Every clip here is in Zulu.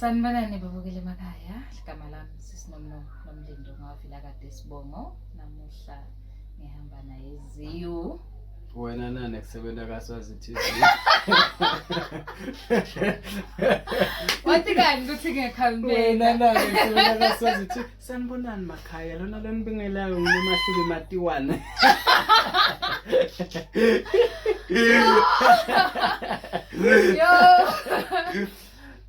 Sanibonani babukeli emakhaya. Igama lami sisinomno Nomlindo ngavila kade sibongo. Namuhla ngihamba naye Ziyu. Wena nani kusebenza kaSwazi TV. Wathi kani ukuthi ngiyakhambela. Wena nani kusebenza kaSwazi TV. Sanibonani makhaya lona lonibingelayo nginomahlubi matiwane. Yo.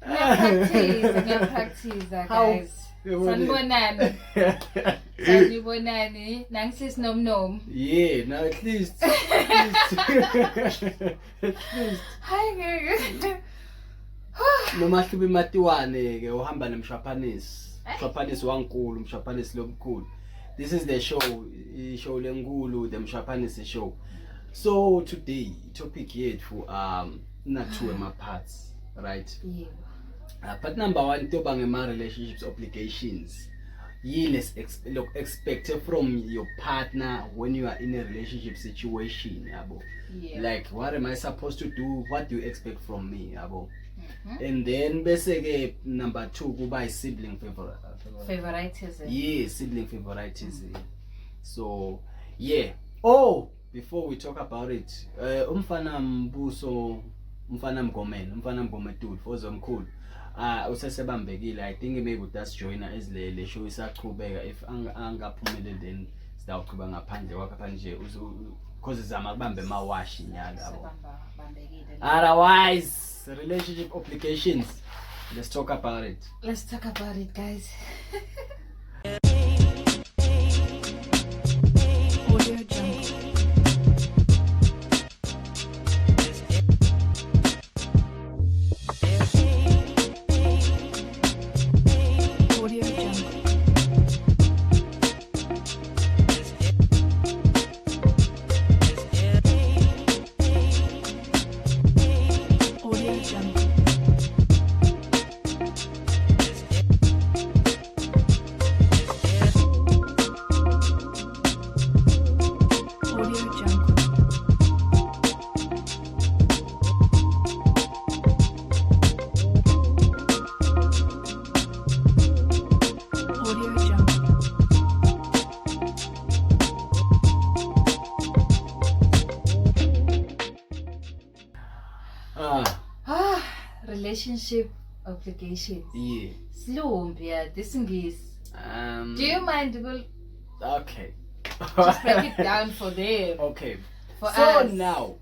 Ngiyapractice, ngiyapractice guys. Sanibonani. Sanibonani. Nangisisi nomnom. Yeah, now at least. At least. At least. Hayi ngeke. Nomahlubi Matiwane ke uhamba nemshaphanisi. Mshaphanisi wankulu, mshaphanisi lomkhulu. This is the show, i-show lenkulu, the Mshaphanisi show. So today topic yethu na two ema parts, right? Yebo. Part number 1 toba ngema relationships obligations. Yini look expected from your partner when you are in a relationship situation, yabo? Yeah. Like what am I supposed to do? What do you expect from me, yabo? Mhm. And then bese ke number 2 kuba i sibling favor Favoritism. Yeah, sibling favoritism. So, yeah. Oh, before we talk about it, umfana Mbuso, umfana Mgomeni, umfana Mgometulu, ozomkhulu. Usesebambekile. I think maybe utas joiner as le show isaqhubeka if angaphumeleli then sidawuqhuba ngaphandle kwakhe pha nje because zama kubambe emawashi nyalo yabo. Sebamba bambekile. Otherwise, relationship obligations. Let's talk about it. Let's talk about it, guys. Audio Jungle. Audio Jungle. Audio Jungle. Audio Jungle. Audio Jungle. Relationship obligations. Yeah. Silumbi, yeah, this Ingisi. Do you mind we'll Okay. just break it down for them? Okay. For so us. Now,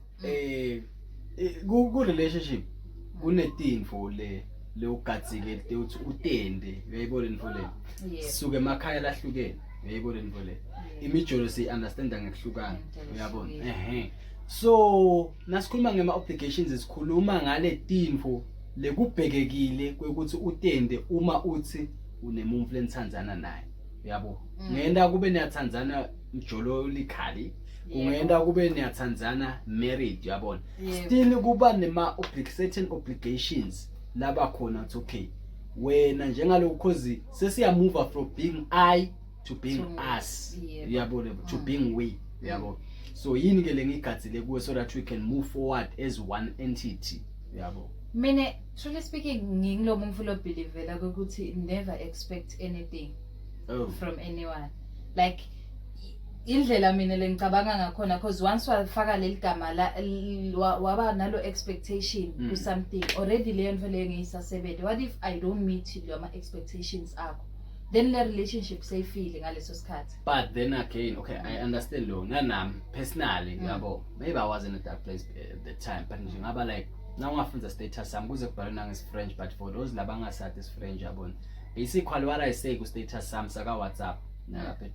ku relationship kunetinfo le leyogatsike uthi utende uyayibona info le. Yeah. Sisuke emakhaya lahlukene uyayibona info le. Imijolo si understand ngekuhlukana uyabona. Ehhe. So nasikhuluma ngema obligations sikhuluma ngale tinfo lekubhekekile kwekuthi utende uma uthi unemuntu lenithandzana naye uyabo. Ngenda kube niyathandzana mjolo likhali, kungenda kube niyathandzana married uyabona. Still kuba nema certain obligations laba khona uthi okay wena njengalokho cause sesiya move from being I to being us uyabona, to being we uyabo. So yini ke lengigadzile kuwe so that we can move forward as one entity uyabo. Mina truly speaking ngingilo muntu lo believela ukuthi never expect anything from anyone. Like indlela mina lengicabanga ngakhona because once wafaka leli gama la waba nalo expectation ku something already leyo nto leyo ngiyisasebenza. What if I don't meet lama expectations akho? Then le relationship seyifile ngaleso sikhathi. But then again, okay, I understand lo nanami personally yabo, maybe I was in a dark place at the time, but nje ngaba like na ungafunza status sami kuze kubhalwe nangesi French, but for those labangasathi isi French yabona, basically what I say ku status sami saka WhatsApp nalapha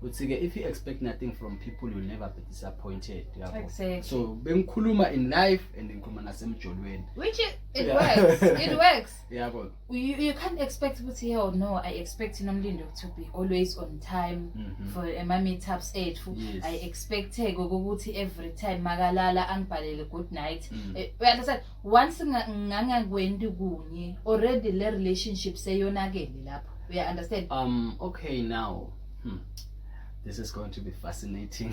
uthi ke if you expect nothing from people you'll never be disappointed yabo. Exactly. So bengikhuluma in life and ngikhuluma nasemjolweni, which it works. It works. Yabo. You can't expect ukuthi yo no I expect Nomlindo to be always on time for ema meetups ethu. Yes. I expect ukuthi every time makalala angibhalele good night. You understand? Once ngangakwendi kunye already le relationship seyonakele lapho. You understand? Okay now. This is going to be fascinating.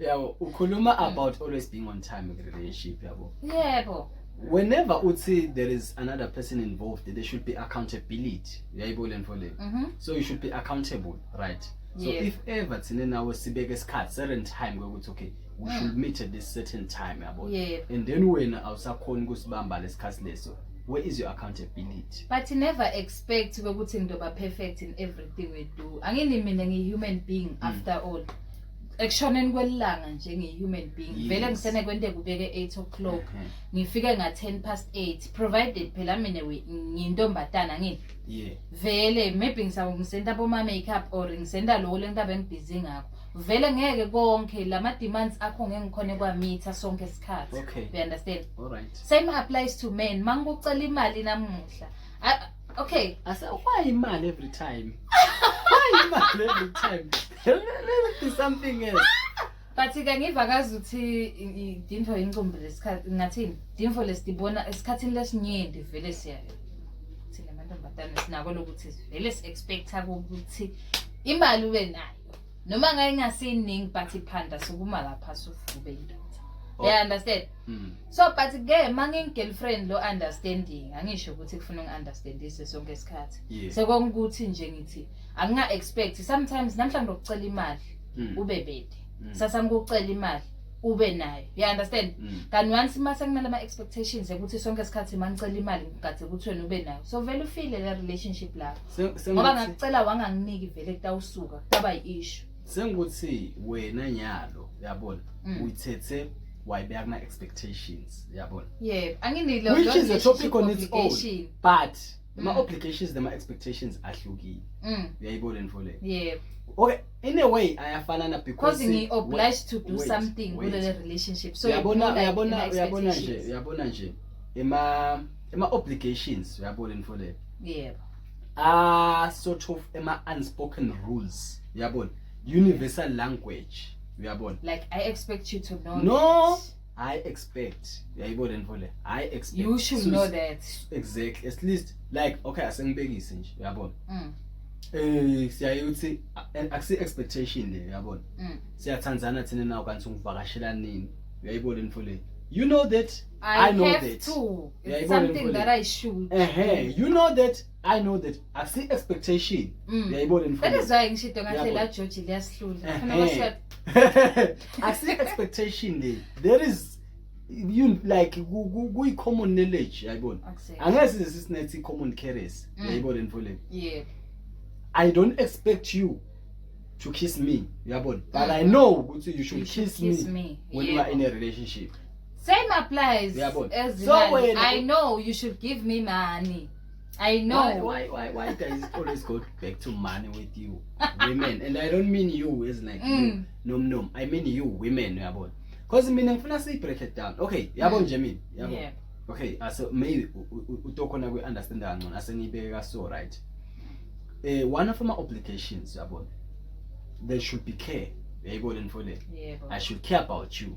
Yabo, ukhuluma about always being on time with relationship yabo. Yebo. Whenever uthi there is another person involved, there should be accountability. Uyayibona lento leyo? Mhm. So you should be accountable, right? So if ever thina nawe sibeke isikhathi, certain time kwekuthi okay, we should meet at this certain time, yabo, and then wena awusakhoni ukusibamba lesikhathi leso, where is your accountability? But never expect ukuthi ngizoba perfect in everything we do. Angini mina ngiyi-human being after all. Ekushoneni kwelanga nje ngiyi-human being. Vele ngisene kwenteka ubeke 8 o'clock, ngifike nga-10 past 8, provided phela mina ngiyintombatana ngini. Vele maybe ngisenda boma-makeup or ngisenda loko lento abe ngibhizi ngakho. Vele ngeke konke lama-demands akho ngeke ngikhone kwamitha sonke isikhathi. You understand? All right. Same applies to men. Mangikucela imali namuhla, okay. Asa, why imali every time? Why imali every time? Let it be something else. But ke ngiva kazuthi dinfo incumbi lesikhathi, ngathini, dinfo lesitibona esikhathini lesinyenti, vele siya thina amantombazane sinako lokuthi vele si-expecta ukuthi imali ube nayo noma ngaye ingasiningi, but iphanda sukuma lapha sufube indoda. Yeah, understand? Mm. So but ke mangingi-girlfriend lo understanding, angisho ukuthi kufuna ungi-understandise sonke isikhathi. Sekongukuthi nje ngithi anginga-expect sometimes namhlanje ngizokucela imali, ube bede, sasa ngikucela imali ube nayo, you understand? Mm. Kanti once mase kunalama expectations ukuthi sonke isikhathi mangicela imali ngigade ukuthi wena ube nayo, so vele ufile le relationship lapho, ngoba ngakucela wanganginiki, vele kutawusuka kutaba yi-issue. Sengukuthi wena nyalo, uyabona, uyithethe wayibeka kuma expectations, uyabona, Yebo, anginilo. which is a topic on its own, but ama obligations nama expectations ahlukile. Uyayibona info le? Yebo. Okay, in a way ayafanana because Because ngi-obliged to do wait, something wait. kulele relationship, so Uyabona, it's more like uyabona, ema uyabona nje, expectations. uyabona nje ema obligations, uyabona info le, are sort of ema unspoken rules, uyabona, universal language, uyabona. Like I expect you to know No. that. I expect, uyayibona info le, I expect You should So know that. Exactly, at least like, okay, asengibekise nje, uyabona, siyaye uthi akusi expectation le, uyabona, siyathandzana thina nawe, kanti ungivakashela nini, uyayibona info le, you know that I I know have that. to. It's Uyayibona something info le? that I should. Ehe, you know that, I know that, akusi expectation, uyayibona info That le? is why ngishito ngahle Uyabona. la George liyasihlula. Funa kwasiwa. Akusi expectation le, there is you like kuyi common knowledge, uyayibona. Angeke size sisinethi common carriers, uyayibona info le? Yeah. I don't expect you to kiss me, uyabona, but I know ukuthi you should You should kiss kiss me me. when you are in a relationship. Same applies Uyabona. as So imali. wena- I know you should give me money. I know. Why does it always go back to money with you women? And I don't mean you as like you, no, I mean you women, uyabona, because mina ngifuna siyi break it down, okay, yabo, nje mina, yabo, okay, so maybe utokhona kwi-understand kangcono, asengiyibeke so, right, one of my obligations, uyabona, there should be care, uyayibona info le? Yebo. I should care about you.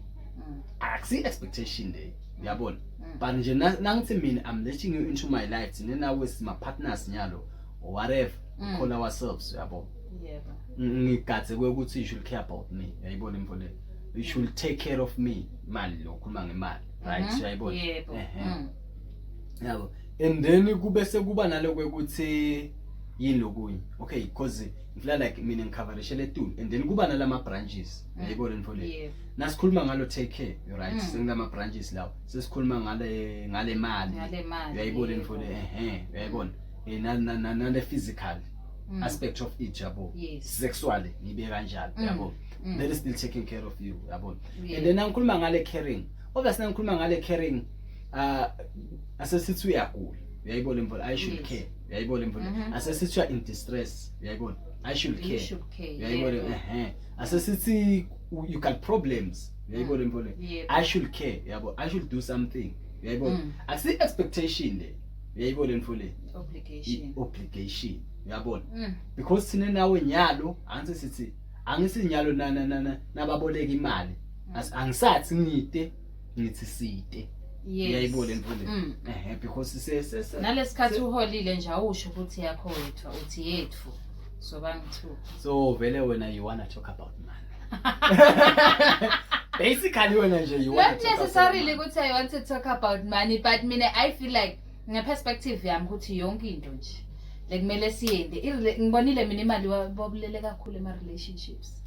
Akusi expectation le, uyabona, but nje nangithi mina I'm letting you into my life, thina nawe sima partners nyalo or whatever we call ourselves, uyabona, Yebo. Ngigadze kwekuthi you should care about me, uyayibona info le, you should take care of me, imali lo, khuluma ngemali, right? Uyayibona? Yebo. Ehhe. Yabo, and then kube sekuba naloko ukuthi yini lokunye, okay, because ngifeel like mina ngicoverishe letulu, and then kuba nalama branches, uyayibona info le? Yebo. Nasikhuluma ngalo take care, you right, sekulama branches lawo, sesikhuluma ngale mali. Ngale mali. Uyayibona info le? Ehe, uyayibona, nale physical aspect of it, yabo, sexually ngibe kanjalo, yabo, that is still taking care of you, yabo. And then angikhuluma ngale caring, obviously ngikhuluma ngale caring, asesithi uyagula, uyayibona imvula, I should care, uyayibona imvula? Asesithi uya in distress, uyayibona, I should You care. should care. Uyayibona? Yebo. Ehe, asesithi you got problems, uyayibona imvula, Yebo. I should care, yabo, I should do something, uyayibona? Akusi expectation le, uyayibona imvula? Obligation. I-obligation, uyabona, because thina nawe nyalo angithi sithi angisinyalo na na na na- nababoleka imali. Angisathi ngide, ngithi side. Uyayibona imvula? Ehe, because se Nalesikhathi uholile nje awusho ukuthi yakho wethu, uthi yethu. So bangu-two. So vele wena you wanna talk about money. Basically wena nje you want Not to talk about necessarily money. ukuthi I want to talk about money, but mina I feel like nge-perspective yami ukuthi yonke into nje lekumele siyende, ngibonile mina imali wabulele kakhulu ema-relationships.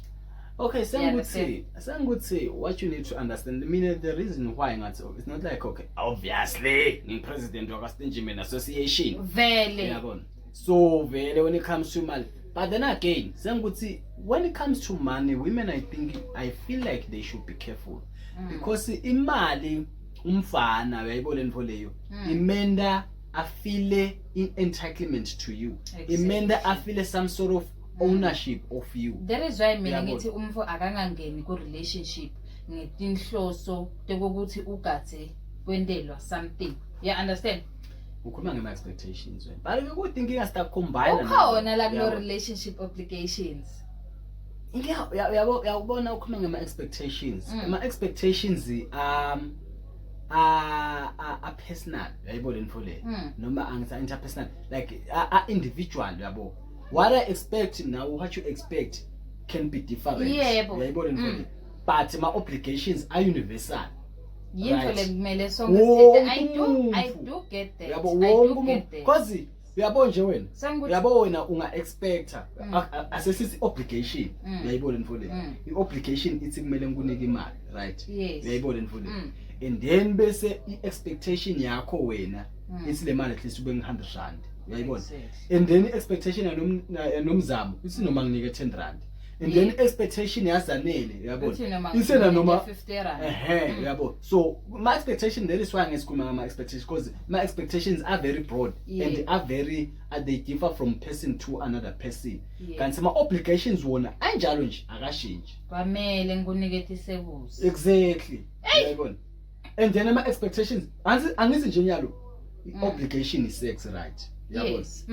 Okay, senguthi understand? senguthi what you need to understand, mina the reason why ngathi it's not like, okay, obviously ngi-president wakwa-Stingy Men Association. Vele. Uyabona, so vele when it comes to money, but then again senguthi when it comes to money, women, I think, I feel like they should be careful because imali umfana, uyayibona lento leyo, imenda afile in-entitlement to you, imenda afile some sort of ownership of you. That is why mina Uyabona? ngithi umfo akangangeni ku-relationship ngetinhloso tekokuthi ugadze kwentelwa something, you understand? Ukhuluma ngema-expectations wena, but ukuthi inkinga sitacombine. Ukhona la kulo relationship obligations. Inkinga uyabo, uyabona, ukhuluma ngema-expectations. Ama-expectations a personal, uyayibona lento leyo, noma angithi interpersonal, like a individual, uyabo. What I expect now, what you expect can be different. Uyayibona lento leyo, but ma obligations are universal. Yinto Right. lekumele sonke Wonke sithethe. I umuntu. do get that. Uyabo, I wonke do umuntu, get that. cause uyabo nje wena, Sengukuthi uyabo wena unga-expecta asesithi obligation, uyayibona lento leyo, i-obligation ithi kumele ngikunike imali, right? Yes. Uyayibona lento leyo, and then bese i-expectation yakho wena ithi le mali at least ube ngi-100 rand, uyayibona? Exactly. And then i-expectation yanomzamo ithi noma nginike 10 rand, and then i-expectation yazanele, uyabona, Uthi noma isena noma nginike 50 rand. Ehe, uyabo, so my expectation, that is why ngesikhuluma ngama expectations, because my expectations are very broad and are very they differ from person to another person, kanti ama obligations wona anjalo nje, akashintshi. Kwamele ngikunikete isebuzi. Exactly, uyayibona. And then ama expectations angithi nje nyalo i-obligation is sex, right? Uyabona? Yes.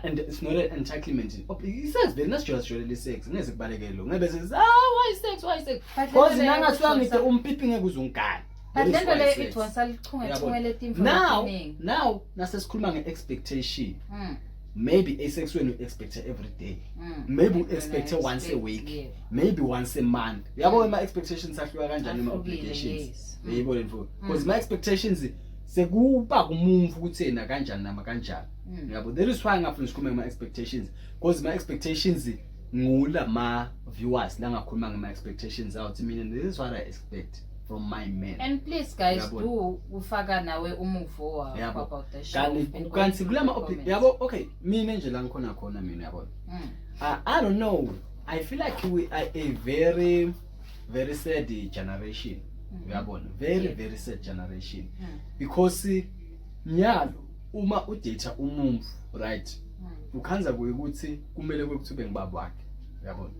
And it's not an entitlement. I-sex vele nasijwayele sex, ngeze kubalekele lo, ngeke bese, ah, why sex, why sex? But Because lento leyo nangathiwa ngide umpipi ngeke uze ungigane. But That is lento why leyo sex. idonsa lichungechunge Uyabona? letimfo Now letiningi. now nasesikhuluma nge-expectation, maybe asex wena u-expecte every day, maybe Wena u-expecte once a expect, week, maybe once a month, uyabo. Ama-expectations ahluka kanjani, Ahlukile, ama-obligations. yes. Uyayibona mfo, because my-expectations sekuba kumuntu ukuthi yena kanjani nama kanjani, uyabo. That is why ngafuna sikhulume ngama-expectations, because my-expectations ngula ma-viewers langakhuluma ngama-expectations awuthi mina this is what I expect from my man. And please guys, Uyabona? do ufaka nawe umuvo wakho Yabo. about the show. Kanti We've been going kanti through kulama the comments. yabo, okay, mina nje la ngikhona khona mina, yabona, I don't know, I feel like we are a very very sad generation, uyabona, very very sad generation, because nyalo uma udata umuntu, right, ukhanza kuye ukuthi kumele kwekuthi ube ngibaba wakhe, uyabona,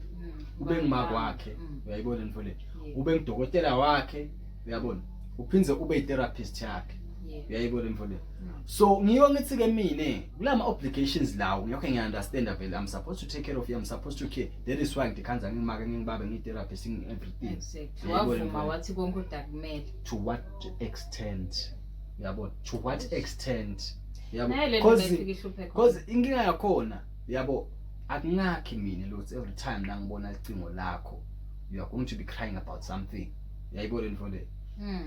ube ngumaka wakhe, uyayibona mfo le, ube ngudokotela wakhe, uyabona, uphindze ube yi-therapist yakhe, uyayibona mfo le. So ngiyo ngithi ke mina kulama obligations lawo ngiyokhe ngiya-understanda vele I'm supposed to take care of you, I'm supposed to care. That is why ngikhanza ngimake, ngingibabe, ngiyi-therapist, ngi-everything. Uyayibona Wavuma mfo le? wathi konke udakumele. To what extent, uyabona, to what extent, uyabo? Nayo le nto Cause lefika ihluphe khona. Cause inkinga yakhona, yabo, akungakhi mina lokuthi every time la ngibona icingo lakho you are going to be crying about something, uyayibona mfo le.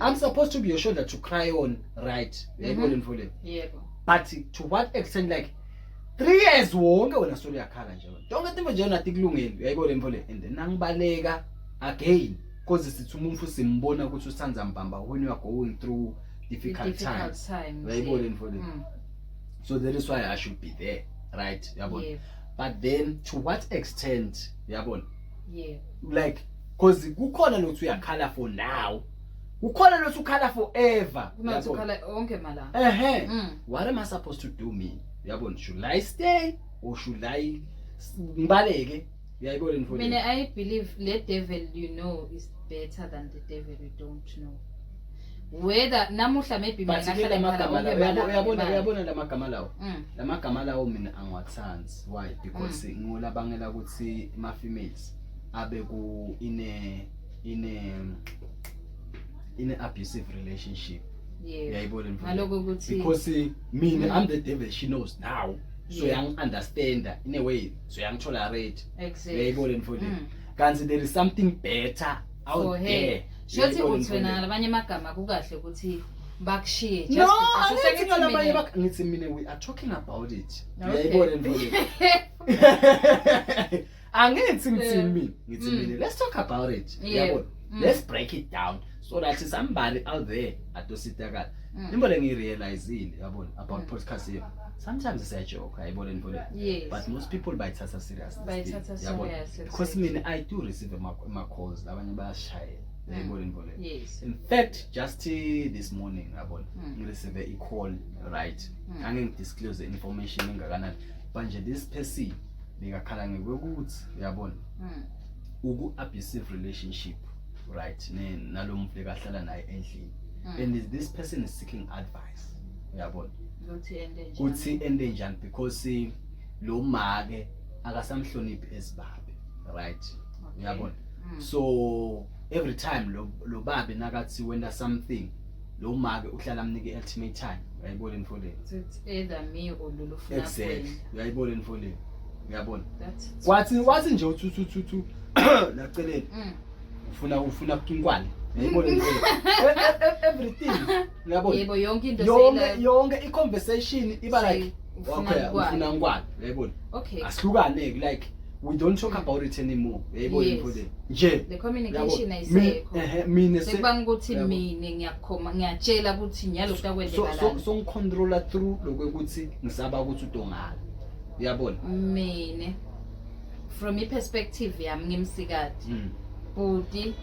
I'm supposed to be your shoulder to cry on, right? Uyayibona mfo le. Yebo. But to what extent? Like 3 years wonke wena solo uyakhala nje wena, tonke timfo nje nathi kulungile, uyayibona mfo le. And then nangibaleka again, cause sithi umuntu simbona ukuthi usanza mbamba when you are going through difficult Difficult times, times. uyayibona mfo le. So that is why I should be there, right? Uyabona? Yebo. But then to what extent, uyabona? Yebo. Like, cause kukhona lokuthi uyakhala for now, kukhona lokuthi ukhala forever, Kunokuthi uyabona? ukhala onke malanga. Ehe. What am I supposed to do me, uyabona? Should I stay or should I ngibaleke, uyayibona mfo le? Mina I believe le devil you know is better than the devil you don't know. Whether namuhla maybe mina But ke ngahlala ngikhala lamagama onke lawo, uyabo, malanga uyabona, ngemali. Uyabona lamagama lawo, lamagama lawo mina angiwathanzi. Why? Because ngolabangela ukuthi ama females abe ku ine abusive relationship, uyayibona mfo? Ngaloko ukuthi Because mina I'm the devil she knows now, so yangi-understanda in a way, so yangitolerate, uyayibona mfo le. Kanti there is something better out For her. there. Shothi Uyayibona uthi wena into le? ngalabanye amagama kukahle ukuthi bakushiye just No, because angithi sengithi ngalabanye mina- ngithi mina we are talking about it. Okay. Uyayibona into le? Angithi ngithi mina, ngithi mina let's talk about it. Uyabona? Let's break it down so that somebody out there atositakala. Into le ngiyirealizile, yabona, about podcast here. Sometimes it's a joke, ayibona into le. But most people bayithatha serious this thing, Bayithatha yabona? serious, Because exactly. mina I do receive ama calls, labanye bayashayela. Uyayibona into le? Yes. In fact, just this morning yabona, ngireceive i-call, right? Angeke ngidisclose information engakanani, but nje this person bekakhala ngekwekuthi, uyabona, uku-abusive relationship, right, nalo muntu lekahlala naye endlini. And this person is seeking advice, uyabona, Ukuthi ende njani. kuthi ende njani, because lo make akasamhloniphi esibabe, right? Uyabona? So every time lo babe nakathi wenda something, lo make uhlala amnike ultimatum, uyayibona info le? It's either me or lolu ufuna Exactly. kwena. Uyayibona info le? Uyabona? That's Kwathi nje uthu thu thu thu laceleni, ufuna kinkwale, uyayibona info le? Everything, uyabona? Yebo, yonke into Yonke seyila- yonke i-conversation iba like, Ufuna okay, nkwale. ufuna nkwale, uyayibona? Okay. Asihlukane, like we don't talk about it anymore, uyayibona info le nje? The communication Uyabo? ayisekho. Mina Sekubanga ukuthi Yabo. mina ngiyakhoma ngiyatshela ukuthi nyalo kutakwenzekalani. So ngicontrola through lokwekuthi ngisaba ukuthi udongala, uyabona? Mina from i-perspective yami ngimsikati, bhuti,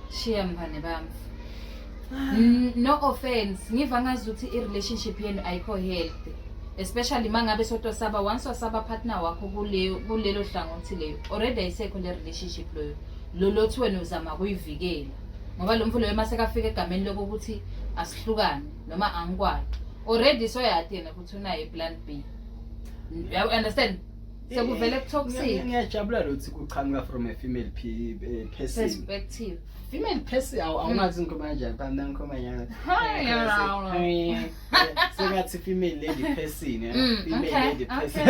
shiya mngane bami. No offense, ngiva ngazuthi i-relationship yenu ayikho healthy, especially mangabe sotosaba once wasaba partner wakho kuleyo kulelo hlangothi leyo, already ayisekho le relationship loyo lolothi wena uzama kuyivikela, ngoba lo mfo loyo mase kafika egameni lokuthi asihlukane noma angikwali, already soyati yena ukuthi unayo i-plan B, you understand? Sekuvele kutoxic. Ngiyajabula lokuthi kuqhamuka from a female person Perspective. Female person, awungathi ngikhuluma kanjani phambi, ngikhuluma kanjani? Hi. Sengathi female lady person, female lady person,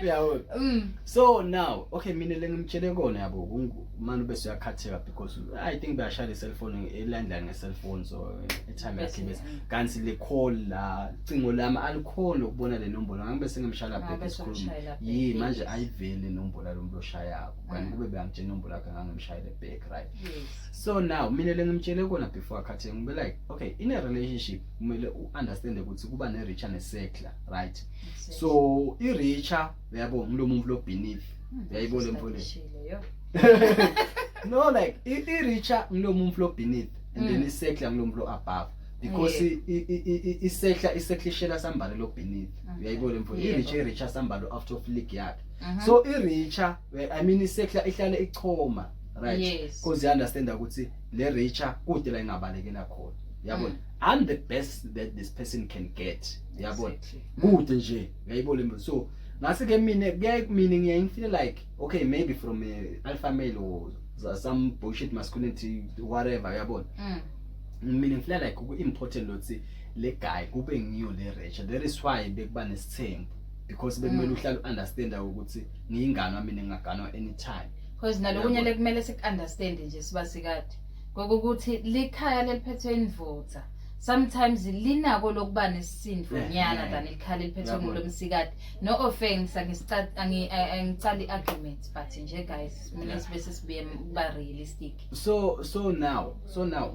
uyabona? So now, okay, mina lengimtshele kona, yabo, manje bese uyakhatheka because I think bayashaya i-cellphone elandline nge-cellphone, so etime yakhe bese kanti le call la cingo lami alikhona ukubona le nombolo, ngangibe sengimshayela Ah, back bese esikhuluma umshayela back, yi manje yes. ayiveli inombolo yalo muntu oshayako, kanti kube beyangitshela inombolo yakhe ngangimshayele back, right? Yes. So now mina lengimtshele kona before akhatheke, ngibe like, okay, in a relationship kumele u-understand ukuthi kuba ne-richer ne-secular, right? So i-richer, uyabo, ngilo muntu lo beneath, uyayibona mfo le? Sisitadishile, yo. No, like i-richer ngilo muntu lo beneath and then i-secular ngilo muntu lo above, because i-secular iseklishela sambalo lo beneath, uyayibona mfo? I-richer, i-richer sambalo out of league yakhe. So i-richer, I mean i-secular ihlale ichoma, right? Yes. Because you understand ukuthi le richer kude la ingabalekela khona, uyabona? I'm the best that this person can get, uyabona? Kude nje, uyayibona imvo? So ngase ke mina kuyaye mina ngiyaye ngifeel like, okay, maybe from a alpha male or some bullshit masculinity, whatever, uyabona? Mina ngifeel like ku-important ukuthi le guy kube ngiyo le richer. That is why bekuba nesithembu, because bekumele uhlale u-understanda ukuthi ngiyingane mina, ngingaganwa anytime. Because nalokunye Uyabona? lekumele siku-understand nje sibasikade kokuthi likhaya leliphethwe indvodza sometimes linako lokuba nesisindo nyana than likhaya leliphethwe Uyabona. ngulomsikade. No offense, angicali argument, but nje guys, kumele sibe sesibuye kuba realistic. So now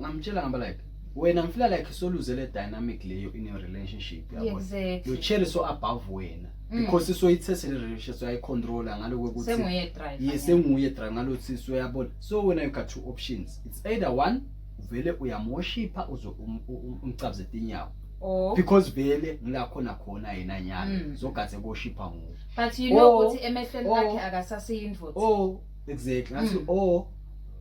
ngamtshela ngaba like, wena ngifeel like soluze le dynamic leyo in your relationship, uyabona? Your cherry so above wena, because soyithethe le relationship, soyayicontrola ngaloko ukuthi Senguye driver. Ye, senguye driver ngalokuthi soyabona. So wena you got two options. It's either one, vele uyamworshipha uze umcabze tinyawo, Or because vele ngila khona khona yena nyana zogathe koshipha nguwe. But you know ukuthi emehlweni akhe akasasiyindvodza. Oh, exactly, ngathi or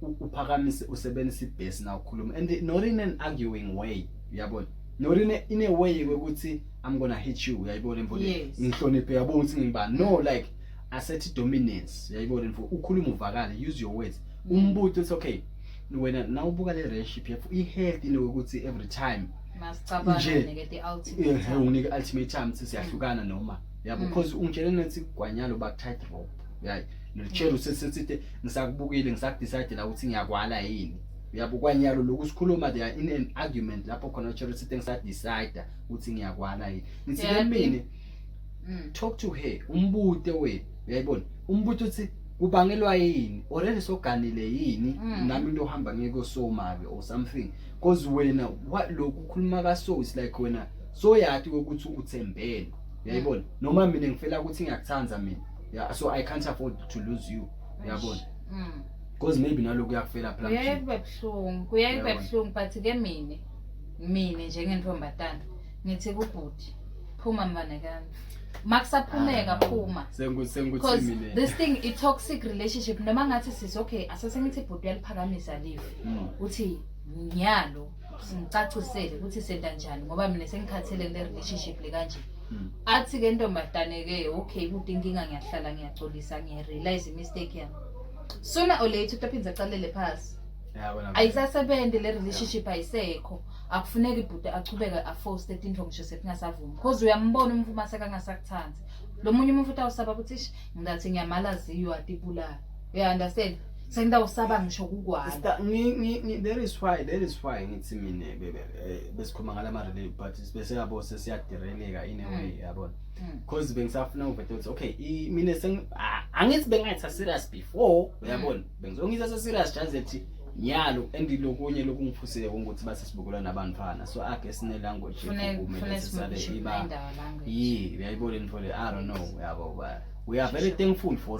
uphakamise usebenzise ibase na ukhuluma, and not in an arguing way, uyabona? Not in a way ukuthi I'm gonna hit you, uyayibona mfo? Yes. Ngihloniphe, uyabona ukuthi ngibani? No, like assert dominance, uyayibona mfo? Ukhuluma uvakale, use your words. Umbuto uthi, okay, wena nawubuka le relationship yakho i-healthy nokuthi every time Masicabanga nje, nikete i-ultimate. unginike ultimatum ukuthi siyahlukana noma, yabo, because ungitshele nethi gwanyalo baku tight rope, yayi Nolitshela usesithithe ngisakubukile, ngisakudecide la ukuthi ngiyakwala yini. Uyabo, kwanyalo lokhu sikhuluma, they are in an argument lapho khona utshela ukuthi ngisadecide ukuthi ngiyakwala yini. Ngithi ke mina, talk to her, umbute wena, uyayibona, umbute ukuthi kubangelwa yini, already soganile yini. Nami into ohamba ngeke soma-ke or something, because wena lokhu ukhuluma kaso, is like wena soyati ukuthi uthembele, uyayibona, noma mina ngifela ukuthi ngiyakuthanda mina, yeah, so I can't afford to lose you, uyabona, because maybe naloku uyakufela phela. Kuyaye kube buhlungu, kuyaye kube Uyabona. buhlungu, but ke mina njengentombatana ngithi kubhuti, phuma mngane kami, makusaphumeka phuma. Senguthi Because mina this thing i-toxic relationship, noma ngathi sis, okay, asasengithi bhuti uyaliphakamisa live, uthi nyalo singicacisele ukuthi senta njani, ngoba mina sengikhathele kule relationship le kanje. Athi-ke ntombazane-ke, okay, kude inkinga, ngiyahlala, ngiyaxolisa, ngiyarealize i-mistake yami. Sooner or later utaphinze acalele phasi. Yabona. Ayisasebenzi le relationship, ayisekho. Akufuneki ibhuti achubeke aforce tintfo ngisho sekungasavumi, because uyambona umfuma sekangasakuthandi lo munye umuntu utawusaba ukuthi ish, ngidathi ngiyamalaziyo atibulala, uya-understand, sengitawusaba ngisho kukwala. Sister, that is why ngithi mina besikhuluma ngala relay, but bese yabo sesiyadireleka in a way, yabona, because bengisafuna ukuveta ukuthi okay, mina angithi bengayitha serious before, uyabona, bengizongithatha serious just that nyalo, and lokunye lokungiphusile ukuthi base sibukelwa nabantwana, so I guess ne language Fune kumele fune sisale sibukishe iba indawo language. Yeah, uyayibona into le, I don't know, yabo, but we are very thankful for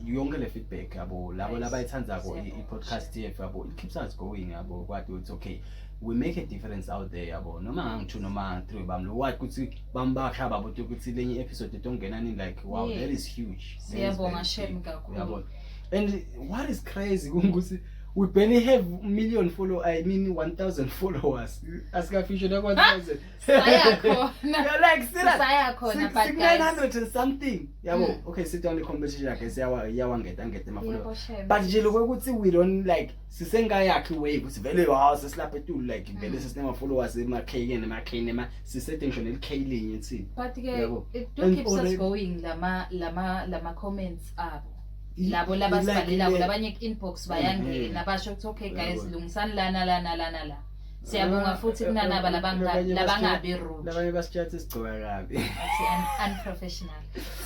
yonke le feedback, yabo, labo labayithandzako Siyabonga. i-podcast yethu, yabo. It keeps us going, yabo, kwathi it's okay, we make a difference out there, yabo, noma ngangi-two noma ngangi-three bami lo wathi ukuthi bambasha babo ukuthi lenye episode etongena nini, like, wow, that is huge. That is Siyabonga very shem big, kakhulu. uyabona. And what is crazy kungukuthi we barely have million follow, I mean 1000 followers, asikafisho na 1000. Sayakhona. You're like serious. Sayakhona, but Six, guys, 900 and something, yabo. Okay, sit down, the competition yakhe siyawangeta ngeta ema Yebo, followers, shem. but nje lokho ukuthi we don't like sisengayakhi wave ukuthi vele wow, sesilapha etulu, like vele sesinema followers ema K nema K nema sisethe ngisho neli K linye thina. But ke Yabo. it do And keeps us going lama comments abo labo labasibhalelako, labanye ku-inbox bayangena basho ukuthi okay guys, lungisani lana lana lana la. Siyabonga futhi kunanaba labangabi rude. Labanye basitshatha sigcoka kabi. Athi unprofessional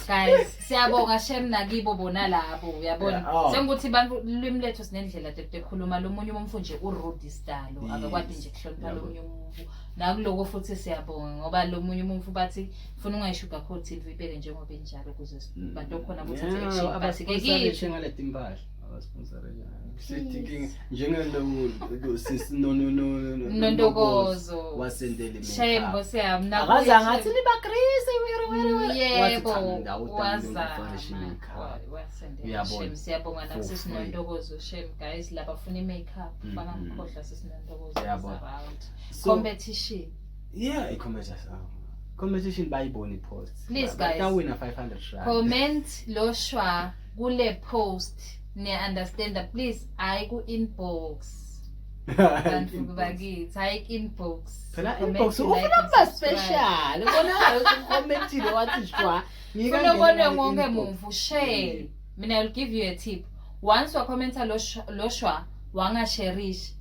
guys. Siyabonga shem nakibo bona labo, uyabona. Yeah, oh. Sengukuthi bantu ulwimi lethu sinendlela tekukhuluma, lo munye umuntu nje urude isidalo, akakwati nje kuhlonipha lomunye umuntu. Nakuloko futhi siyabonga, ngoba lo munye umuntu bathi funa ungayishugarcoat into, uyibeke njengoba injalo ukuze bantu khona ukuthatha action, but ke Abasponsorishe kithi ngaleti mpahla, abasponsorishe sithi inkinga njengalo sisi no no no no Nontokozo. Wasendele Shame, nkosi yami. Akaze angathi nibagrisi were were were. Yebo. Wazama. Wazama, wasendela. Uyabona. Shame, siyabonga For nakusisi free. Nontokozo. Shame guys, labafuna i-makeup, bangamkhohlwa sisi Nontokozo. Uyabona. Around So competition. Yeah, i-competition, competition bayibona i-post. Please, guys. Batawina 500 rand. Comment lo shwa kule post, niya-understanda? Please, hayi ku-inbox, bantu bakithi, hayi ku-inbox. Phela Comment, inbox like, ufuna and kuba subscribe. special, ubona ucommentile wathi shwa. Funa ubone wonke muntu, share. Mina, I'll give you a tip: once wakhomenta lo shwa, wangasherisha,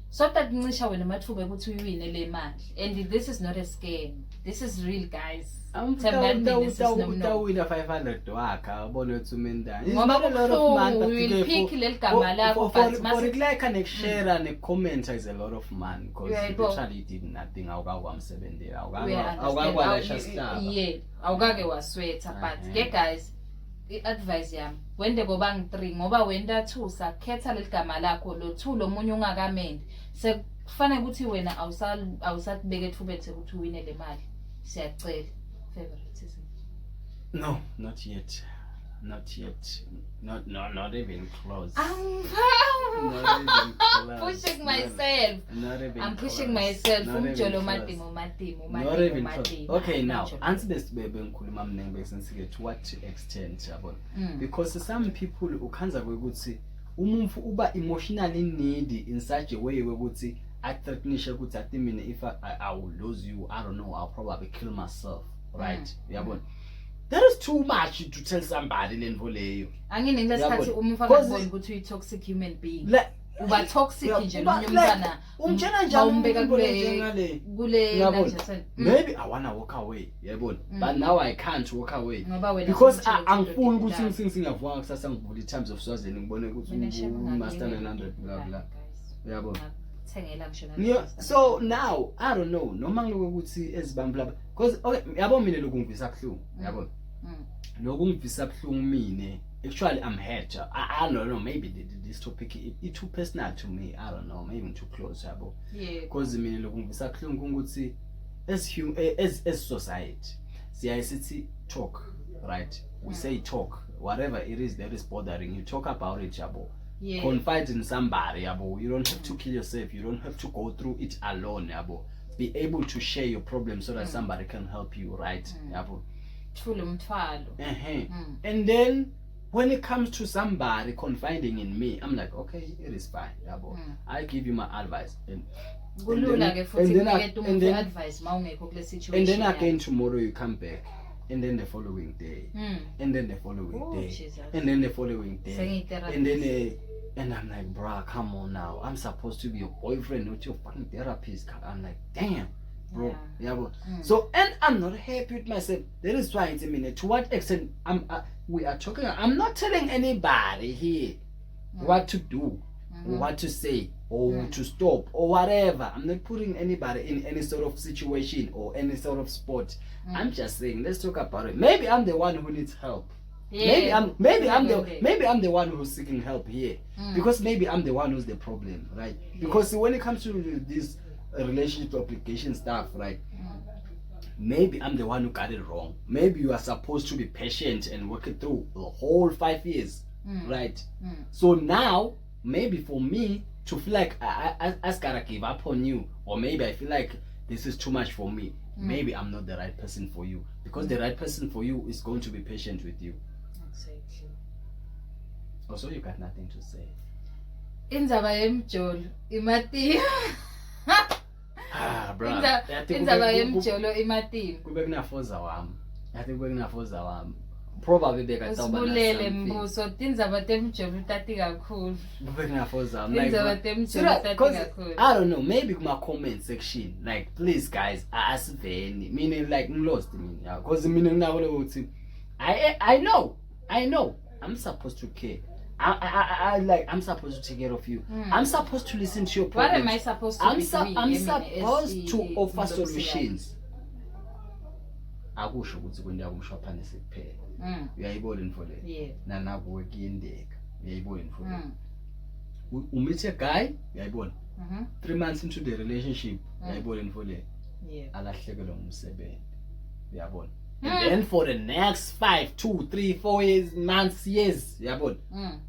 so takuncisha wena amathuba ukuthi uyiwine le mali. And this is not a scam, this is real, guys. Thembani mina, sisinomnomo. Utawina 500 wakhe, abone ukuthi umendani. Ngoba kubuhlungu, we will pick leli gama lakho, but For like nekushare nekucomment is a lot of money, because you Uyayibona. literally did nothing, awukakwamsebenzela, Uya-understand. awukakwalasha sihlaba. Yeah, awukake waswetha, but ke guys, i-advice yami, wende koba ngi-three, ngoba wenda two, sakhetha leli gama lakho lo two, lo munye ungakamendi, sekufanele ukuthi wena awusakubeka ethubeni sekuthi uwine le mali. Siyacela, favoritism. No, not yet, not yet, not, no, not even close. Not even I'm close. pushing myself. Not even I'm pushing close. myself. Not even Umjolo close. madimo madimo Not madimo even close. madimo. Okay, now Umjolo. ansi besibe bengikhuluma mina ngibe to what extent, yabona, because some people ukhanza kwekuthi umuntu uba emotionally needy in such a way ukuthi athreatenishe ukuthi athi mina if I will lose you, I don't know, I'll probably kill myself, right? Uyabona. That is too much to tell somebody lento leyo. Angini kulesikhathi Uyabona? uma ufaka Cause- kubona ukuthi uyi-toxic human being, Like, uba toxic Yeah, nje uba- nomunye like, umntwana. Umtshela njani Bawumbeka umuntu kule njengale? kule Uyabona? nanjani? Maybe I wanna walk away, yabona, but now I can't walk away Ngoba wena because sewumtshela ukuthi angifuni ukuthi indoda ngisingavuka kusasa ngivule i-Times of Swaziland ngibone ukuthi Mina shame umaster ngakini. 900 bla bla, Guys, uyabona. ngakuthengela ngisho nale. So now I don't know noma ngiloko ukuthi ezibambu laba, because okay, yabo, mina lokhu ngivisa buhlungu, yabona. Lokhu ngivisa buhlungu mine. Actually, I'm hurt. I don't know, maybe this topic it too personal to me. I don't know, maybe I'm too close, yabo. Because mina lokhu ngivisa buhlungu ukuthi as society siyaye sithi talk, right? We say talk, whatever it is that is bothering you, talk about it, yabo. Confide in somebody, yabo. You don't have to kill yourself, you don't have to go through it alone, yabo. Be able to share your problems so that somebody can help you, right? Yabo. Thula umthwalo. Ehe. And then when it comes to somebody confiding in me, I'm like, okay, it is fine, yabo. I give you my advice and Kulula ke futhi and then kuniketa and umuntu advice mawungekho kule situation. And then again tomorrow you come back, and then the following day, and then the following Oh, day, Jesus. And then the following day, Sengiyi-therapist. and then and I'm like, bruh, come on now, I'm supposed to be your boyfriend, not your fucking therapist. I'm like, damn, bro. Yabo. So, and I'm not happy with myself. That is why it's a minute to what extent I'm we are talking. I'm not telling anybody here what to do or what to say or to stop or whatever. I'm not putting anybody in any sort of situation or any sort of spot. I'm just saying, let's talk about it. Maybe I'm the one who needs help. Maybe I'm the maybe I'm the one who's seeking help here, because maybe I'm the one who's the problem, right? Because when it comes to this relationship obligation stuff, right, maybe I'm the one who got it wrong. Maybe you are supposed to be patient and work it through the whole 5 years, right? So now maybe for me to feel like I gotta give up on you, or maybe I feel like this is too much for me, maybe I'm not the right person for you, because the right person for you is going to be patient with you. Also, you got nothing to say. Indzaba yemjolo imatima. Ah, bro. Indzaba yemjolo imatima. Kube kunafoza wami, yathi kube kunafoza wami, probably bekatawuba na Usibulele something. Mbuso, tindzaba temjolo utati kakhulu. Kube kunafoza wami, like, Tindzaba bro, temjolo utati 'cause kakhulu. I don't know, maybe kuma comment section, like, please guys, asiveni mina, like, ngilost mina, because mina nginako ukuthi I know I'm supposed to care. I like, I'm supposed to take care of you. I'm supposed to listen to your What problems. am I supposed to I'm be doing I'm mina supposed as to offer umuntu omsikazi? Solutions. Akusho ukuthi kwenta kumshwaphane kuphela. Uyayibona info le? Yeah. Nanakuwe kuyendeka. Uyayibona info le? Mm. Umeet a guy, uyayibona? Mhm. 3 months into the relationship, uyayibona info le? Yeah. Alahlekelwe ngumsebenzi. Uyabona? And then for the next 5 2 3 4 years, months, years, uyabona?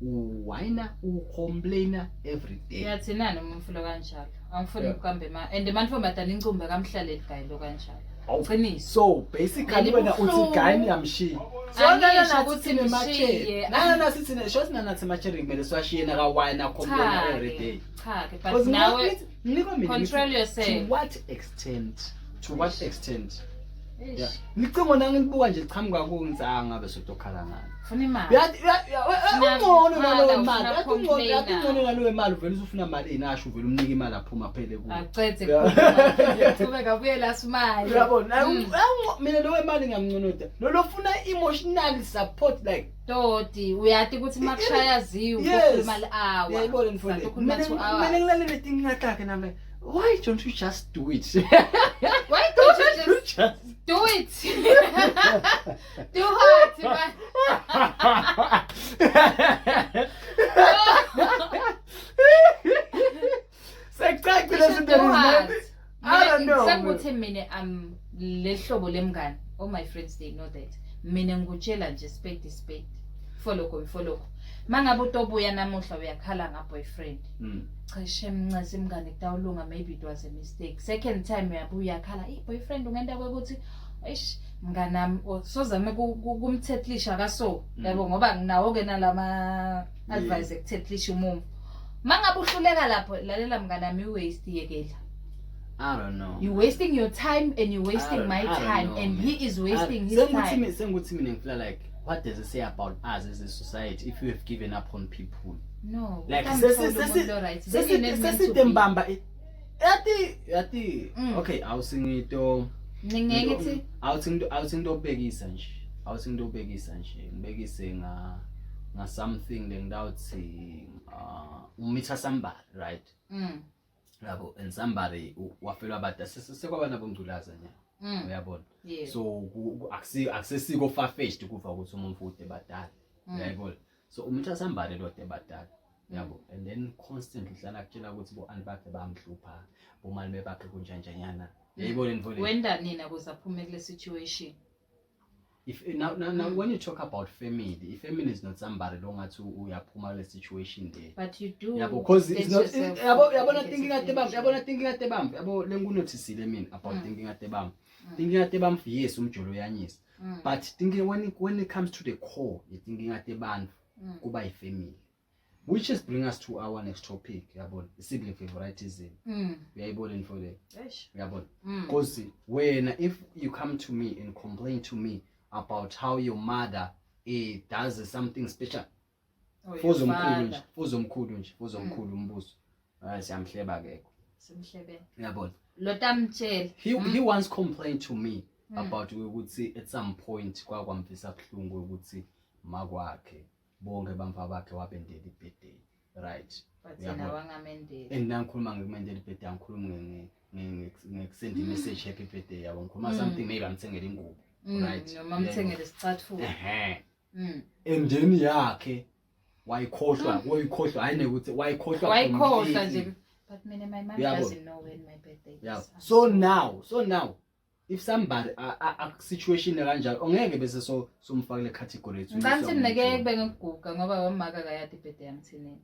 Uwina, ucomplaina every day. Uyathinani umfulo kanjalo? Angifuni ukuqamba imali. And amantombazane incumbe kamhlaleli guy lo kanjalo. Awu. Qiniso. So basically wena uthi Ngelibuhlungu. guy niyamshiya. So Angisho nana ukuthi nathi mshiye. nana nathi thina shothi nana nathi macheri kumele siwashiye nakawina complain every day. Cha ke, but Because nawe nginikwa mina control ngithi, yourself. To what extent? To what extent? Eish, Yeah. Licingo nangilibuka nje liqhamuka kuwo ngithi ah ngabe sotokhala ngani. Funa imali. Uyathi ungcono nalowo Ufuna mali. Yathi ungcono, yathi complainer. ungcono nalowo mali, uvele usufuna mali enasho, uvele umnike imali aphuma phele kuwo. Acethe kuqhubeka abuye la smile. Uyabona? Mina lowo mali ngiyamnconoda. Lo lofuna emotional support, like Toti uyati ukuthi makushaya ziwu Yes. ukhuluma li-hour. Uyayibona mfowethu. Ukhuluma Mina 2 mina hours. ngilalele tingahlakhe nami like, why don't you just do it? Why don't you just just do it? Do what, man? Sekucacile You should izinto do what? eziningi. I don't know. Sengukuthi mina am lehlobo lemngane. All my friends, they know that. Mina ngikutshela nje spade spade. Foloko foloko. Mangabe utobuya namuhla uyakhala nga boyfriend. Cishe mncese mngane, kutawulunga, maybe it was a mistake. Second time uyabuya uyakhala, "Hey boyfriend ungenta kwekuthi eish mnganami sozame kumthethelisha kaso." Yabo, ngoba nginawo ke nalama advice ekuthethelisha umuntu. Mangabe uhluleka lapho, lalela mnganami, iwaste, yekela. I don't know. You're wasting your time and you're wasting my I don't time know, and man. he is wasting his Senguthi time. Senguthi mina ngifeel like, what does it say about us as a society if we have given up on people? No. Like utamthola umuntu o-right. Then you're not meant to be. Sesitembamba yathi okay, awusingito Ngeke ngithi awuthi ngitobekisa nje, awuthi ngitobekisa nje, ngibekise nga something lengidawuthi umitha somebody, right? Yabo, and somebody wafelwa abada sekwaba nabongculaza nya. Uyabona? Yeah. So akusesiko far-fetched kuva ukuthi umuntu ude badala. Uyayibona? So umitha somebody lo de badala, yabo, and then constantly hlala kutshela ukuthi bo anti bakhe bamhlupha, bomalume bakhe kunjanjanyana, uyayibona into le? Wenda nina kuze aphume kule situation. If now when you talk about family, if family is not somebody longathi uyaphuma kule situation le. But you do Yabo, cause it's distance not yourself yabo from yabona negative thinking ate bambi, energy. yabona thinking ate bambi, yabo, lenginotisile mina about thinking ate bambi, thinking ate bambi, yes, umjolo uyanyisa, but thinking when it comes to the core, thinking ate bantu kuba ifamily, which is bring us to our next topic, yabona, sibling favoritism. Uyayibona info le? Eish. Uyabona? Because wena, if you come to me and complain to me about how your mother does something special Or your fuze omkhulu nje, father. Fuze omkhulu nje, fuze omkhulu umbuso, hayi, siyamhleba, akekho. Simhlebele. Uyabona? Lotamtshela. He once complained to me about ukuthi at some point kwakwamvisa buhlungu ukuthi makwakhe bonke bamfa bakhe wabendela ibirthday, right? But Uyabona? yena wangamendeli. And nangikhuluma ngekumendela ibirthday, angikhulumi ngekusend imessage happy birthday, yabo, ngikhuluma something, maybe amthengele ingubo, right? Noma amthengele isicathulo. Ehe. Endeni yakhe wayikhohlwa, wayikhohlwa, hayi nekuthi wayikhohlwa Wayikhohlwa completely. nje. But mina, my mom Uyabo? doesn't know when my birthday is. Yeah. So now if somebody a situation kanjalo, ongeke bese so somfaka le category yethu. Ngicabanga ukuthi mina kuyaye kube ngikuguga ngoba wamaka akayadi ibirthday yami thinini.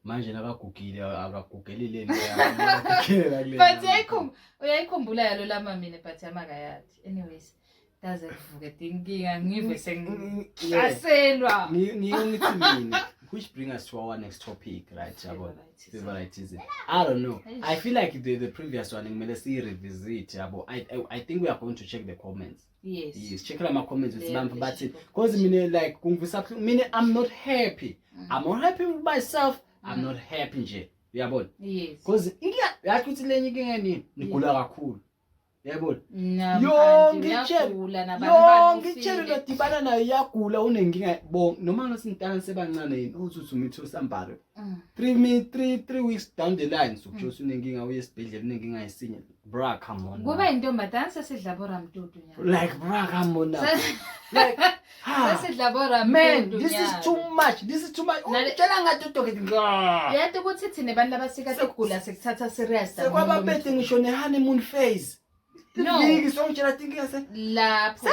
Manje nakagugile akagugeli le nto yakhe, akagugele kule. But uyayikhumbula yalo lama mina, but yamakayadi. Anyways, daze kuvuke tinkinga ngive sengihlaselwa. Ngiyo ngithi mina, which bring us to our next topic, right, yabo? Favoritism. Favoritism. I don't know. I feel like the previous one ngimele siyi-revisit, yabo. I think we are going to check the comments. Yes. Yes, check lama comments ukuthi Leyo bantu bathi, relationship. because mina, like, kungivisa buhlungu mina. I'm not happy. I'm not happy with myself. I'm not happy nje, uyabona? Yes. Because inkinga yathi ukuthi lenye inkinga nini, nigula kakhulu, uyabona? Namanje Yonke uyagula nabantu. Yonke itshelo lodibana nayo iyagula, unenkinga bo noma ngasintana sebancane yini, uthi uthi umitho sambare 3 weeks down the line sokuthi unenkinga, uye esibhedlela, unenkinga yesinye. Bra, come on Kuba now. intombazane sesidla boramtutu nyalo. Like, bra, come on now, like, ha. Sesidla boramtutu. Man, this is too much, this is too much. Ungitshela ngathi udokotela. Uyathi ukuthi thina abantu abasika sigula sikuthatha serious. Sekwabaphethe ngisho ne-honeymoon phase. No. Iviki songitshela tinkinga se Lapho.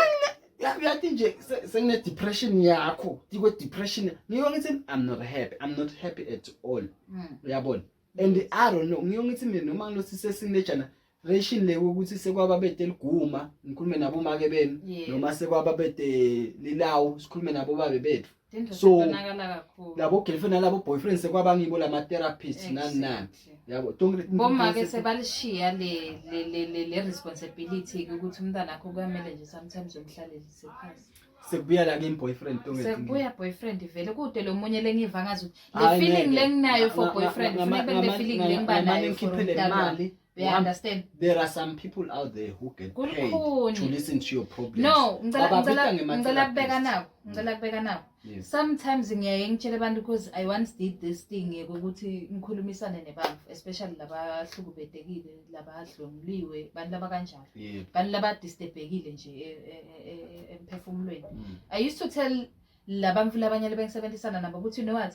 Uyathi nje sengine-depression yakho, tikwe-depression. Ngiyo ngithi I'm not happy, I'm not happy at all. Uyabona? And I don't know, ngiyo ngithi mina noma ngilothi sesine generation le ukuthi sekwaba bede liguma ngikhulume nabo make benu, noma sekwaba bede lilawu sikhulume nabo babe bethu. Tintfo So, setonakala kakhulu. Labo girlfriend nalabo boyfriend sekwaba ngibo lama therapist nani nani. Exactly. Yabo, tonke Bomake sebalishiya le responsibility ukuthi umntana akho kuyamele nje sometimes umhlalelise phansi. Sekubuya la kimi boyfriend tonke. Sekubuya boyfriend vele kude lo munye lengiva ngazi ukuthi le Hayi, feeling ngeke. lenginayo for boyfriend kufuneka kube le feeling lengiba nayo for ngikhiphe le umntana wami. mali. You understand? There are some people out there who get paid Kulukhuni. to listen to your problems. No, ngicela Bababita ngicela ngema ngicela kubeka therapist. nako, ngicela kubeka nako. Yes. Sometimes ngiyaye ngitshele abantu because I once did this thing ukuthi ngikhulumisane nebantu, especially labahlukubetekile, labadlwenguliwe, bantu labakanjalo, bantu labadisturbekile nje emphefumulweni. I used to tell labantu labanye lebengisebenzisana nabo ukuthi, you know what,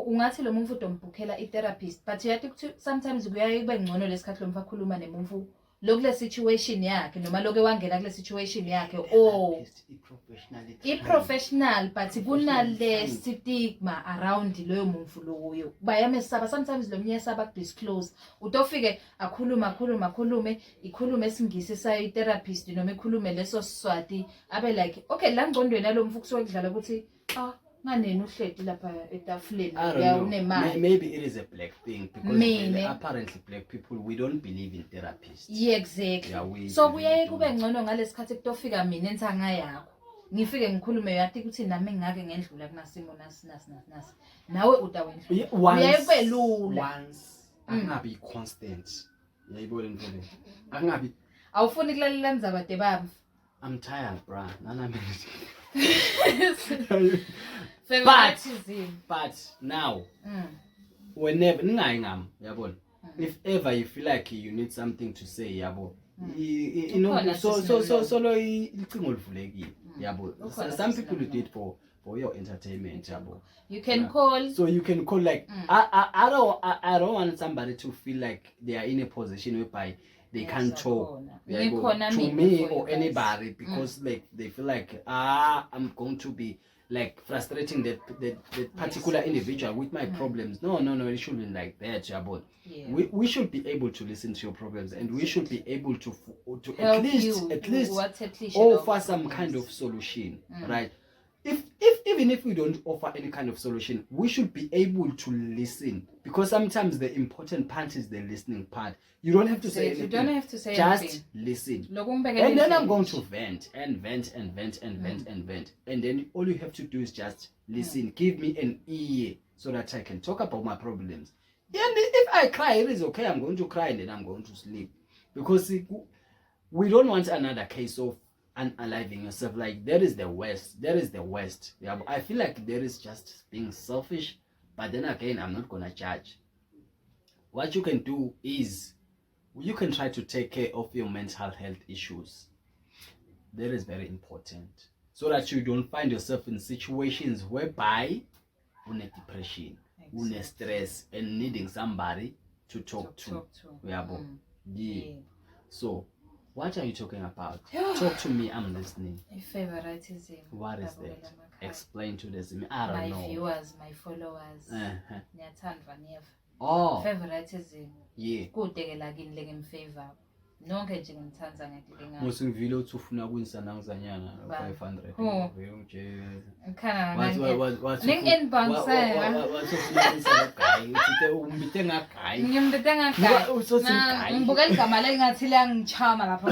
ungathi lo muntu udombhukhela i-therapist, but uyathi ukuthi sometimes kuyaye kube ngcono lesikhathi lo muntu akhuluma nemuntu lokule situation yakhe noma loke wangena kule situation yakhe or Therapist, i-professionally trained. I-professional, but kunale Trained. stigma around loyo muntu loyo, bayamesaba sometimes lo munye esaba kudisclose, utofike akhulume akhulume akhulume, ikhulume esingisi sayo i-therapist noma ikhulume leso Siswati, abe like, okay, la ngcondweni yalo mfu kusuke kudlala ukuthi ah Nganeni uhleti lapha etafuleni I don't uya know. unemali. Maybe it is a black thing because Mina. vele apparently black people, we don't believe in therapists. Yeah, exactly. Yeah, we So kuyaye really kube don't. ngcono ngalesikhathi kutofika mina entsanga yakho. Ngifike ngikhulume, uyati ukuthi nami ngake ngendlula kunasimo nasi nasi nasi nasi. Nawe utawendlula. Yeah, once, Kuyaye kube lula. Once angabi constant. Uyayibona into le. Angabi Awufuni kulalela ndzaba de baba. I'm tired, bruh. Nana minute. Favoritism. But now whenever ningayi ngami, yabona. If ever you feel like you need something to say, yabo. Ukhona So so so sisi solo icingo livulekile, yabo. Ukhona Some sisi people do Nomlomo. it for your entertainment, yabo. You can Yeah. call. So you can call, like, I don't want somebody to feel like they are in a position whereby they can't talk, yabo, Ngikhona to mina me for you or guys. anybody, because like they feel like, ah, I'm going to be like frustrating that particular individual with my problems. No, no, no, it shouldn't be like that, yabo. We should be able to listen to your problems, and we should be able to at Help least you at least what offer some kind of solution, right? If even if we don't offer any kind of solution, we should be able to listen, because sometimes the important part is the listening part. You don't have to say You anything. don't have to say Just anything. listen. Lokhu ngibekele And then I'm indlebe. going to vent and vent and vent and vent and vent, and then all you have to do is just listen. Give me an ear so that I can talk about my problems. And if I cry, it is okay. I'm going to cry and then I'm going to sleep, because we don't want another case of unaliving yourself. Like, that is the worst. That is the worst. Yeah, but I feel like there is just being selfish. But then again, I'm not gonna judge. What you can do is you can try to take care of your mental health issues. That is very important, so that you don't find yourself in situations whereby une depression, une stress, and needing somebody to talk to. Talk to. Uyabo? Yeah. So what are you talking about? Yeah. Talk to me, I'm listening. I-favoritism. What is Babukela that? emakhaya. Explain to this. I don't My know. viewers, my followers. Niyathandwa niyeva. Oh, Favoritism. yeah. Kude ke la kini lengimfavor. Nonke nje ngithanda ngekulingana. Musingivile uthi ufuna kuyisanangizanyana Ba. 500. Who? Vele ungitshele. Ngikhana Wathi ngangena. wathi Ning-inbox-ela. wathi ufuna kuyisana guy. Uthi umbite ngagayi. Ngimbite Ngoba ngagayi. usothi Na guy. ngibuka ligama lelingathi liyangichama lapha.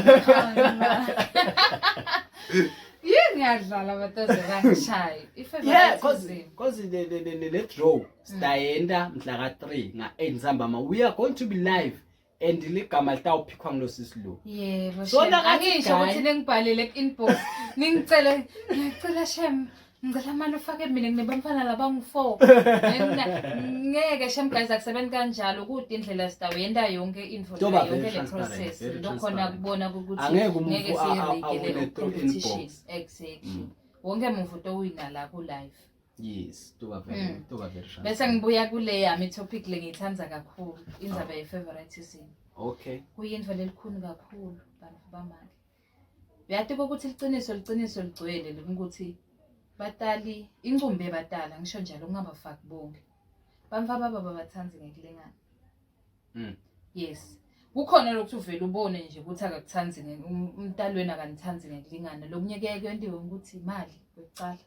Yini ngiyadlala batoze bangishaye. Yeah, cause I-favoritism. cause the draw sitayenda mhla ka 3 nga 8 ntambama, we are going to be live and ligama litawuphikhwa ngilosisi lo. Yebo, So shem. nakathi Angisho guy- ukuthi ningibhalele ku-inbox ningicele, ngiyacela shem, ngicela mani ufake mina nginebantwana labangu-four. Ngeke shem guys, akusebenzi kanjalo, kude indlela sitawuyenta yonke info Toba la, yonke very le transparent, process very lokhona transparent. kubona ukuthi Angeke umuntu ngeke siyirike awine le through competition. inbox. Exactly. Wonke muntu utowina la ku-live. Yes, toba very toba very Bese transparent. ngibuya kule yami i-topic le ngiyithanda kakhulu, indzaba ye-favoritism. Kuyintfo lelikhulu kakhulu, bantfu bamake. Uyati ukuthi liciniso, liciniso ligcwele ukuthi batali incumbi yebatala, ngisho njalo kungabafaki bonke. Bantfu ababa babathandzi ngekulingana. Yes. Kukhona lokuthi uvele ubone nje ukuthi akakuthandzi umntali wena akanithandzi ngekulingana. Lokunye kuyaye kwentiwe ukuthi imali kwekucala.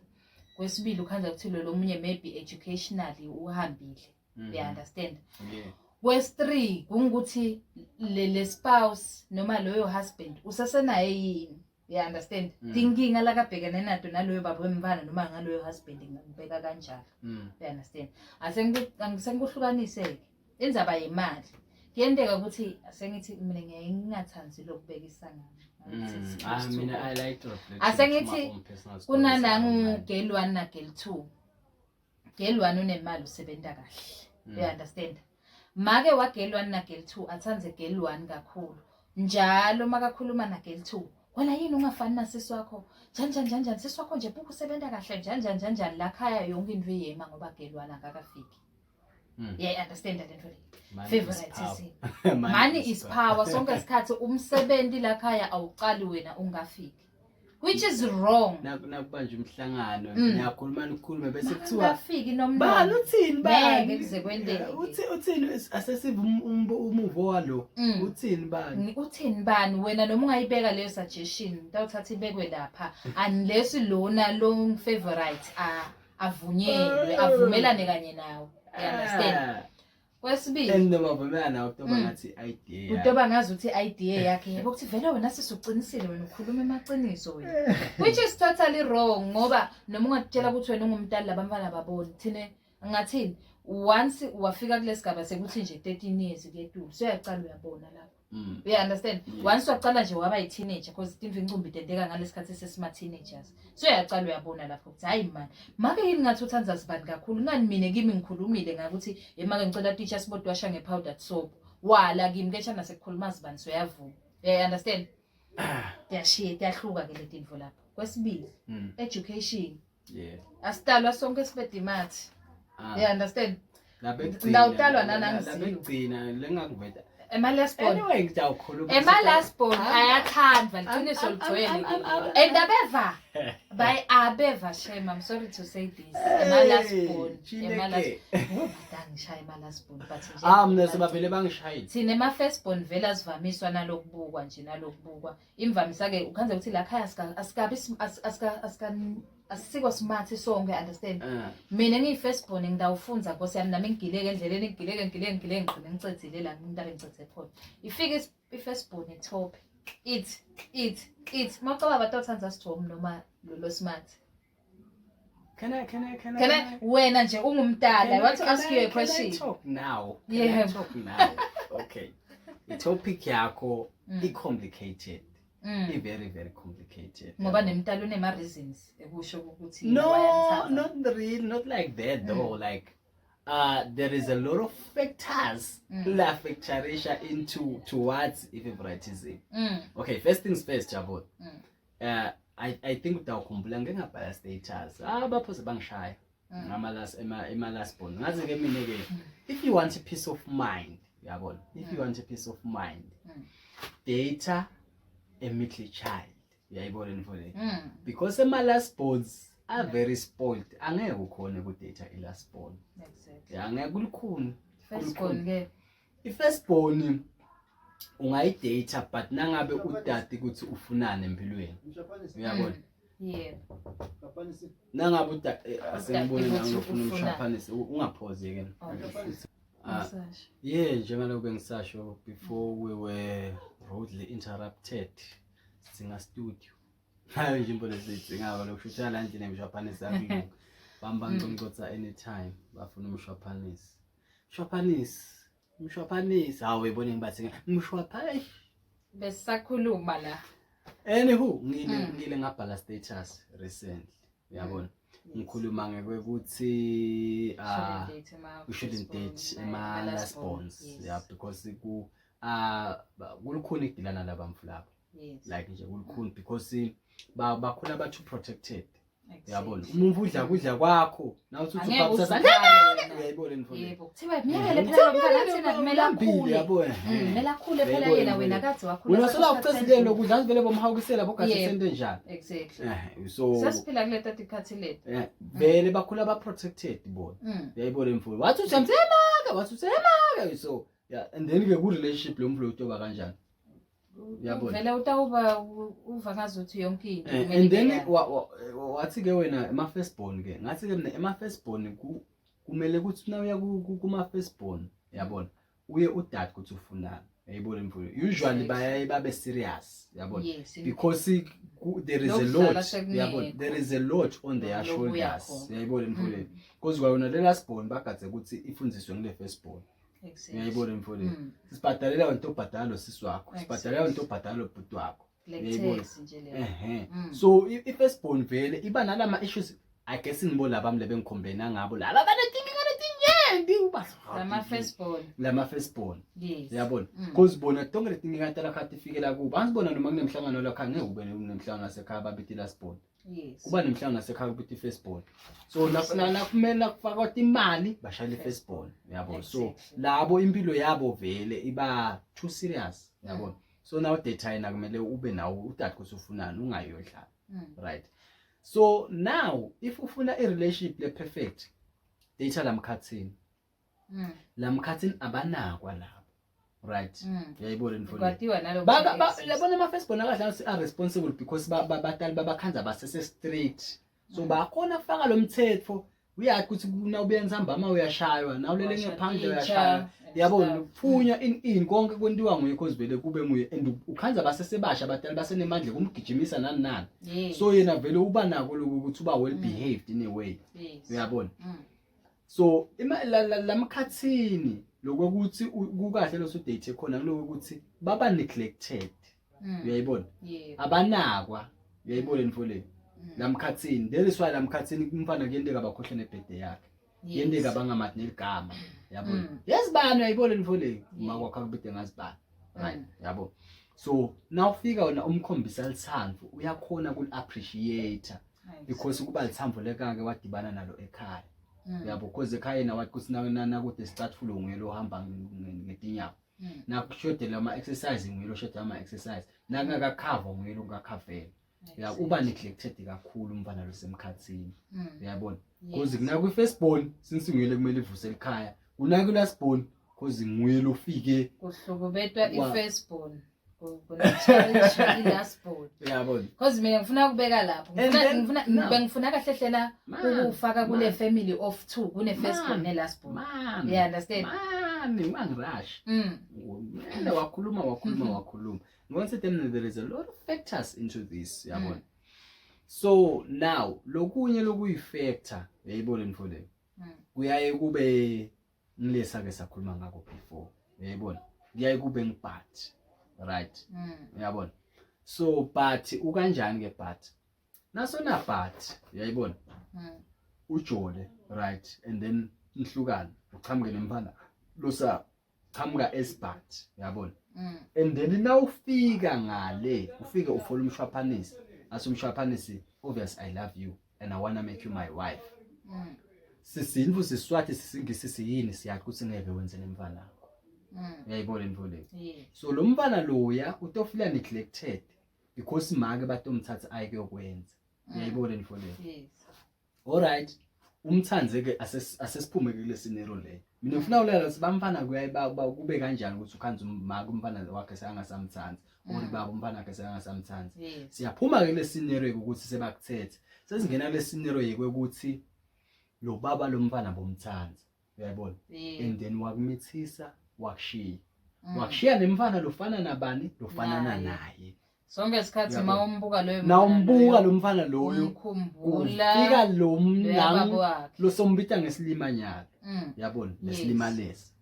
Kwesibili ukhandza ukuthi lo lomunye maybe educationally uhambile. You understand? Yeah. Kwesi-3 kungukuthi le spouse noma loyo husband usasenaye yini, you understand? Tinkinga lakabhekene nato naloyo baba wemfana noma ngaloyo husband, ngingakubeka kanjalo. You understand? Asengikuhlukanise-ke indzaba yemali. Kuyenteka ukuthi asengithi mina ngiyaye ngingathandzi lokubekisa ngami. I mean, I like to reflect Asengithi to my own personal stories. Kunanangu girl 1 na girl 2. Girl 1 unemali, usebenta kahle. You understand? Make wa girl 1 na girl 2 athandze girl 1 kakhulu. Njalo makakhuluma na girl 2, wena yini ungafani nasisi wakho, njani njani njani njani, sisi wakho nje buka usebenta kahle, njani njani njani njani. Lakhaya yonke into iyema ngoba girl 1 akakafiki. Yeah, understand le nto le? Money is Favoritism. power. Money is power. Sonke isikhathi umsebenzi lakhaya awuqali wena ungafiki, which is wrong. Nakubanje umhlangano, niyakhuluma nikhulume bese kuthiwa ungafiki bani nomlomo uthini bani. Ngeke kuze kwenteke. Uthi uthini, asesive umuvo walo. Uthini bani? Uthini bani wena, noma ungayibeka leyo suggestion, utawuthatha ibekwe lapha unless lona lo favorite a Avunyelwe, avumelane kanye nawe. You understand? Ah. Kwesibili, And noma vumelana nawe kutoba ngathi idea. Utoba ngazi ukuthi i-idea yakhe yebo ukuthi vele wena sisuqinisile, wena ukhuluma emaqiniso wena, which is totally wrong, ngoba noma ungatshela ukuthi wena ungumntali, labantwana baboni thine ngathini. Once wafika kulesigaba sekuthi nje 13 years kuyetulu, seyacala uyabona lapho. You understand? Yeah. Once waqala nje waba yi-teenager, because timva incumbi tenteka ngalesikhathi sesima-teenagers, so uyacala uyabona lapho ukuthi hayi mani, make yini ngathi uthanda sibani kakhulu ngani. Mina kimi ngikhulumile ngakuthi emake ngicela teacher sibodwasha nge-powdered soap, wala kimi ketshana sekukhuluma sibani, soyavuma. You understand? Tiyashiye, tiyahluka-ke le tintfo lapho. Kwesibili, education. Asitalwa sonke sibe dimathi. You understand? Labekugcina. Ndawutalwa nanangiziwe. Labekugcina lengakuveta. Ema-last born. Anyway, ngitawukhuluma. Ema-last born ayathandwa, liqiniso ligcwele. And abeva by abeva, shame, I'm sorry to say this, ema-last born, ema-last ngishaya ema-last born, but nje Ah, mina sebavele bangishayile. Thina ema-first born vele asivamiswa nalokubukwa nje, nalokubukwa imvamisa-ke ukhanze ukuthi la khaya asikabi asisiko smart sonke, understand? Ah. Mina ngiyi-first born, ngidawufunza nkosi yami, nami ngigileke endleleni, ngigileke, ngigileke, ngigileke, ngigcine ngicedzile la ngintabe ngicedze khona. Ifike i-first born ethophe ithi ithi ithi mawucaba batawuthandza sithomi noma lolo smart. Can I Can I, wena nje ungumdala, I want to ask you a question. Can I talk now? Can Yeah. I talk now? Okay. I-topic yakho i-complicated. I-very very complicated. Ngoba nemntala unema-reasons ekusho ukuthi No, wayamthanda. not really, not like that though. Like there is a lot of factors la factorisha into towards i-favoritism. Okay, first things first, Jabul. I think utawukhumbula ngike ngabhala status. Ah, baphoze bangishaya. Ngama last ema last born. Ngazi ke mina ke, if you want a peace of mind, uyabona? If you want a peace of mind, date a middle child. Uyayibona into le? Because ema last borns are very spoiled. Angeke ukhone ku-date i last born. Exactly. Ya, angeke, kulukhuni. First born ke? I-first born ungayidata, but nangabe udati ukuthi ufunani empilweni, uyabona? Yebo. Nangabe asengibone ukuthi nangabe ufuna ufunani. umshaphanisi, ungaphozi ke. Okay. Ah, Ngisasho. Yeah, njengalokhu bengisasho before we were rudely interrupted, singa studio hayo nje into lesiyidzingayo lokhu shuthi la ndlini emshaphanisi akulunga bamba ngcongcotha anytime bafuna umshaphanisi, mshaphanisi, mshaphanisi. Hawu, uyibone ngibathi mshwaphanisi. Besisakhuluma la. Anywho, ngile ngile ngabhala status recently, uyabona, ngikhuluma ngekwekuthi ah, Shouldn't date ema we shouldn't date firstborn, ema ema last borns. Yes. Yeah, because ku kulukhuni ukudilana nalabamfu labo. Like nje kulukhuni because bakhula ba too protected. Uyabona, umuntu udla kudla kwakho nawe uthi Angeke upha uze ukhale wena. Uyayibona into le? Yebo, kuthiwa myekele phela lo mntwana, thina kumele Ulambile, akhule. uyabona. Kumele akhule phela Uyayibona yena into wena le. kade wakhula. Wena sola isikhathi ucezile sendlule. lokudla vele bomhawukisela bogathi sento njani. Exactly. So Sesiphila kuleta tikhathi leti. Vele bakhula ba protected bona. Uyayibona imfuyo, wathi usemsemaka, wathi usemaka. So yeah, and then ke ku relationship lo mfulo utoba kanjani, uyabona? Vele utawuba uva ngazuthi yonke into kumele And then ibe yakho. wathi ke wena ema firstborn ke, ngathi ke mina ema firstborn kumele ukuthi nawuya kuma firstborn, uyabona, uye udad ukuthi ufunani. Uyayibona imfuyo, usually bayaye babe serious, uyabona, because there is a Lokudlala lot, sekungekho. uyabona, there is a lot on their Lokuya shoulders. khona. Uyayibona imfuyo, because kwayona le last born bagadze ukuthi ifundiswe ngile firstborn. Uyayibona imfuyo, sibhadalela wena obhadala lo sisi wakho, sibhadalela wena obhadala lo bhuti wakho. Black Uyayibona? tax nje leyo. Ehe. So i-firstborn vele iba nalama issues, I guess, ngibo laba mle bengicomplaina ngabo laba banetinkinga letinyenti uba Lama firstborn. Lama firstborn. Uyabona, because bona tonke letinkinga talakha tifikela kubo. Angisibona noma kunemhlangano lakha, ngeke ube nemhlangano nasekhaya babiti last born. Kuba nemhlangano nasekhaya kubiti firstborn. So nakumele kufakwa imali bashayele firstborn, uyabona. So labo impilo yabo vele iba too serious, uyabona. So now data yena kumele ube nawo udade ukuthi ufunani, ungayodlala. Right, so now if ufuna i-relationship le-perfect, data lamkhathini. Lamkhathini abanakwa labo, right? Uyayibona into le? Kwatiwa nalokho. Labona ama-firstborn akahle are responsible because batali babakhanza basese-strict. So bakhona kufaka lo mthetho, uyazi ukuthi nawubuya nsambama uyashaywa, nawulele Washa ngephandle titsha uyashaywa, and yabona, stuff. kuphunywa in konke kwentiwa nguye, cause vele kube nguye and ukhanza basesebasha abadala basenemandla kumgijimisa nani nani. So yena vele uba nako lokhu ukuthi uba well behaved in a way, uyabona. So lamkhathini lokuthi kukahle lo sudate khona kuloko ukuthi baba neglected, uyayibona, abanakwa, uyayibona info le. Lamkhathini, that is why lamkhathini umfana kuyenteka bakhohle nebhede yakhe, kuyenteka bangamati neligama, yabona. Yezibani, uyayibona info le, uma kwakho akubide ngazibani, right? Yabo, so nawufika wena umkhombisa lithandvo, uyakhona kul appreciate because kuba lithambo lekake wadibana nalo ekhaya, yabo, because ekhaya yena wathi kuthi nakude sicathulo nguye lo hamba ngetinyawo, nakushodela ama-exercise nguye lo shodela ama-exercise, nakungakakhava nguye lo ngakhavela. Ya, uba neglected kakhulu umfana losemkhathini, uyabona, because kunakwi-first born, since nguye kumele ivuse elikhaya, kunakwi-last born, cause nguye lofike. Kuhlukubetwa i-first born, kuna-cherish i-last born. Uyabona. Because mina ngifuna ukubeka lapho, And ngifuna then- ngifuna no. bengifuna kahle hlela Man, ukufaka kule man. family of two, kune first born Man, ne last born. Man, You understand? man, ungangirush. Mina wakhuluma, wakhuluma, wakhuluma. Ngibona then there is a lot of factors into this, yabona. So now lokunye lokuyi-factor, uyayibona info le, kuyaye kube ngilesa ke sakhuluma ngakho before, uyayibona, kuyaye kube ngi-but, right? Uyabona, so but ukanjani ke, but nasona, but uyayibona, ujole, right, and then nihlukane, uqhamuke nemfana losa qhamuka esbat, uyabona, and then nawufika ngale ufike ufola umshwaphanisi, asumshwaphanisi, obvious, "I love you and I wanna make you my wife." Sisintfu, siswati, sisingisi, siyini, siyazi ukuthi ngeke wenze nemfana wakho. Uyayibona into leyo? Yeah. So lo mfana loya utofila neglected because make batomthatha aye kuyokwenza. Uyayibona into leyo? Yes. Alright, umthanze ke, asesiphume kule scenario leyo. Mina ngifuna ulela ukuthi bamfana kuyaye kube kanjani ukuthi ukhanze umake umfana wakhe sekangasamthanzi or baba umfana wakhe sekangasamthanzi. Siyaphuma ke kule scenario ukuthi sebakuthethe, sesingena kule scenario ukuthi lo baba lo mfana bomthanzi, uyayibona, and then wakumithisa, wakushiya, wakushiya nemfana lofana nabani, lofanana Naye. naye. Sonke isikhathi Uyabona. uma umbuka loyo Na mfana umbuka loyo, lo mfana loyo, umkhumbula kufika lo loya mnang baba wakhe. losombita ngesilima nyalo, uyabona, lesilima lesi,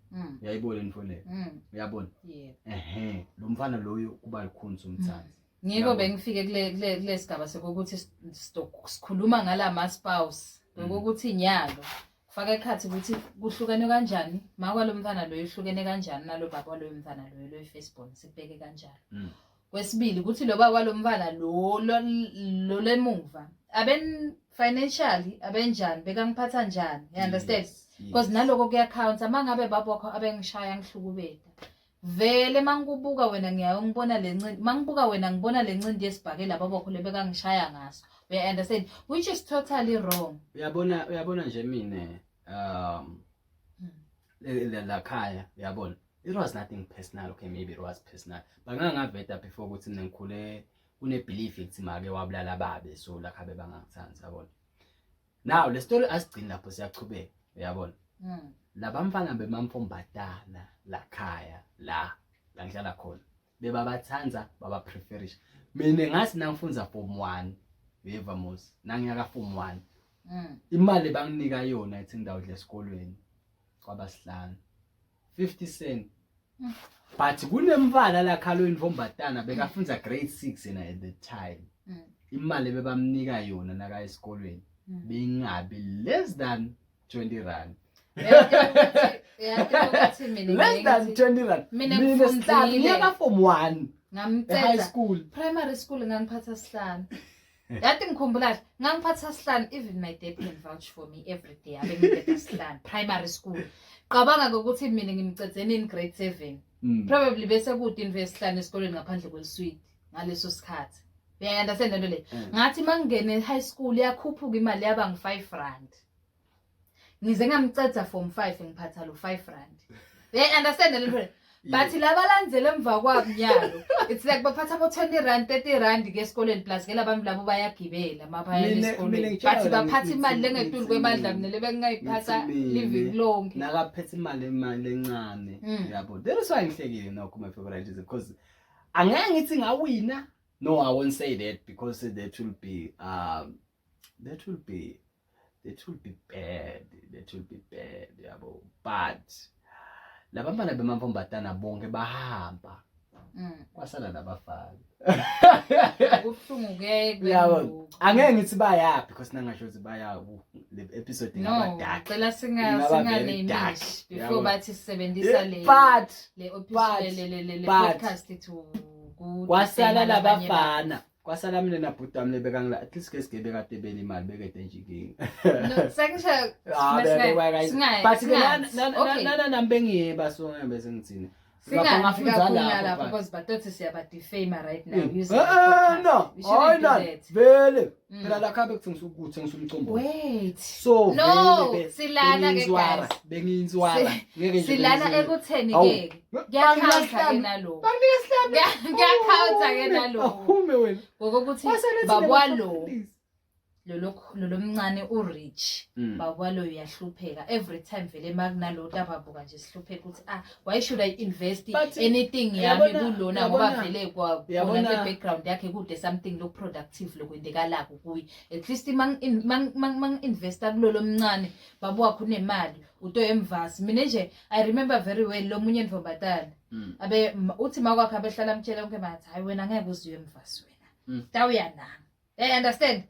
uyayibona info leyo? Uyabona? Yeah. Ehe, lo mfana loyo kuba likhuni umthanzi. Ngiko Uyabona. bengifike kule sigaba sekukuthi sikhuluma ngala spouse ukuthi nyalo kufaka ekhathi ukuthi kuhlukene kanjani, makwalo mfana loyo uhlukene kanjani nalo baba waloyo mfana loyo loyo firstborn, sibheke kanjalo. Kwesibili ukuthi lo baba walo mfana lo lemuva aben financially abenjani, bekangiphatha njani, you understand? Yes. Because naloko kuyacounta. Uma ngabe baba wakho abengishaya ngihlukubeta vele, mangibuka wena ngiyaye ngibona le ncindi, mangibuka wena ngibona le ncindi yesibhakela baba wakho lebekangishaya ngaso, we understand, which is totally wrong. Uyabona nje mine la khaya, uyabona, it was nothing personal. Okay, maybe it was personal, but ngangaveta before ukuthi mina ngikhule kune belief ukuthi make wabulala babe, so lakhabe bangangithandi, yabona. Now le story asigcini lapho, siyachubeka, uyabona. Labamfana bemamfombatana lakhaya la la ngihlala khona bebabathanza, babapreferisha mina. Ngathi nangifunza form 1, uyeva mos, nangiyaka form 1, imali banginika yona ithi ngidawudla esikolweni kwabasihlanu, 50 cent, but kunemfana lakhalo intombatana bekafunza grade 6 yena at the time, imali bebamnika yona naka esikolweni bengabi less than 20 rand. Uyati ukuthi mina Less than 20 rand. Mina Mina ngifundile. sihlanu ngiyaka form 1 e high Ngamceda school. Primary school ngangiphatha sihlanu, yathi ngikhumbula kahle, ngangiphatha sihlanu. Even my dad can vouch for me every day, abengiphetha sihlanu primary school. Qabanga ukuthi mina ngimcedze nini grade 7. Probably bese kude into yesihlanu esikolweni ngaphandle kweliswidi ngaleso sikhathi, uyayi-understand lento le? Ngathi uma ngingene high school yakhuphuka imali, yaba ngu-5 rand. Ngize ngamcedza form 5 ngiphatha lo 5 rand, uyayi-understand lento le? But labalandzela emva kwabo nyalo, it's like baphatha bo 20 rand, 30 rand ke esikoleni, plus ke labantu labo bayagibela maphaya Mina esikoleni, ngitshela but wena, baphatha imali lengetulu kwemandla mina lebengingayiphatha ngithi mina, living lonke. Nakaphethe imali encane, yabo, that is why ngihlekile nokho my favorite is because angeke ngithi ngawina. No, I won't say that because that will be bad, that will be bad, yabo. But labantwana bemamfombatana bonke bahamba, kwasala nabafana. Kubuhlungu ke. Yabo, angeke ngithi bayaphi because nangasho ukuthi baya, le episode No, ingaba dark. cela Ingaba very dark. singanemishi before Yabo. bathi sisebenzisa le But le le but- podcast to kwasala defame labanye. labafana, kwasala mina nabhuti wami lebekangila, at least ke sigebe kade bele imali bekade nje inkinga. No, sengisho Ah, but ke okay. nana nami bengiyeba, so ngihambe sengithini. Singazi Ngafunda kakhulu lapho, nalapho but- because batothi siyaba-defame right now using Eh, the podcast. no, We shouldn't hayi do nani that. vele phela la khabe kuthengisa ukuthi umcombo. Wait. So No, vele silana ke, bengiyinzwara, guys. bengiyinzwara ngeke nje Silana ekutheni Awu. ke kuyakhawunta ke nalokho. Banginika isihlanu. Kuyakhawunta ke nalokho. Awume wena. Ngokuthi Wasele babwa thina lo bafundisi. Lolo lolo mncane u-rich, babwa lo uyahlupheka every time vele makunalo tababuka nje sihlupheka ukuthi, ah, why should I invest But, anything yami kulona ngoba vele kwa kona background yakhe kude something lo productive lokwentekalako kuye. At least mang investa kulolo mncane, baba wakhe unemali uto emvasi. Mina nje I remember very well lo munye ntombatana abe uthi makwakhe abehlala mtshela konke bathi, hayi wena, ngeke uziwe emvasi wena, tawuyananga. Eh, understand?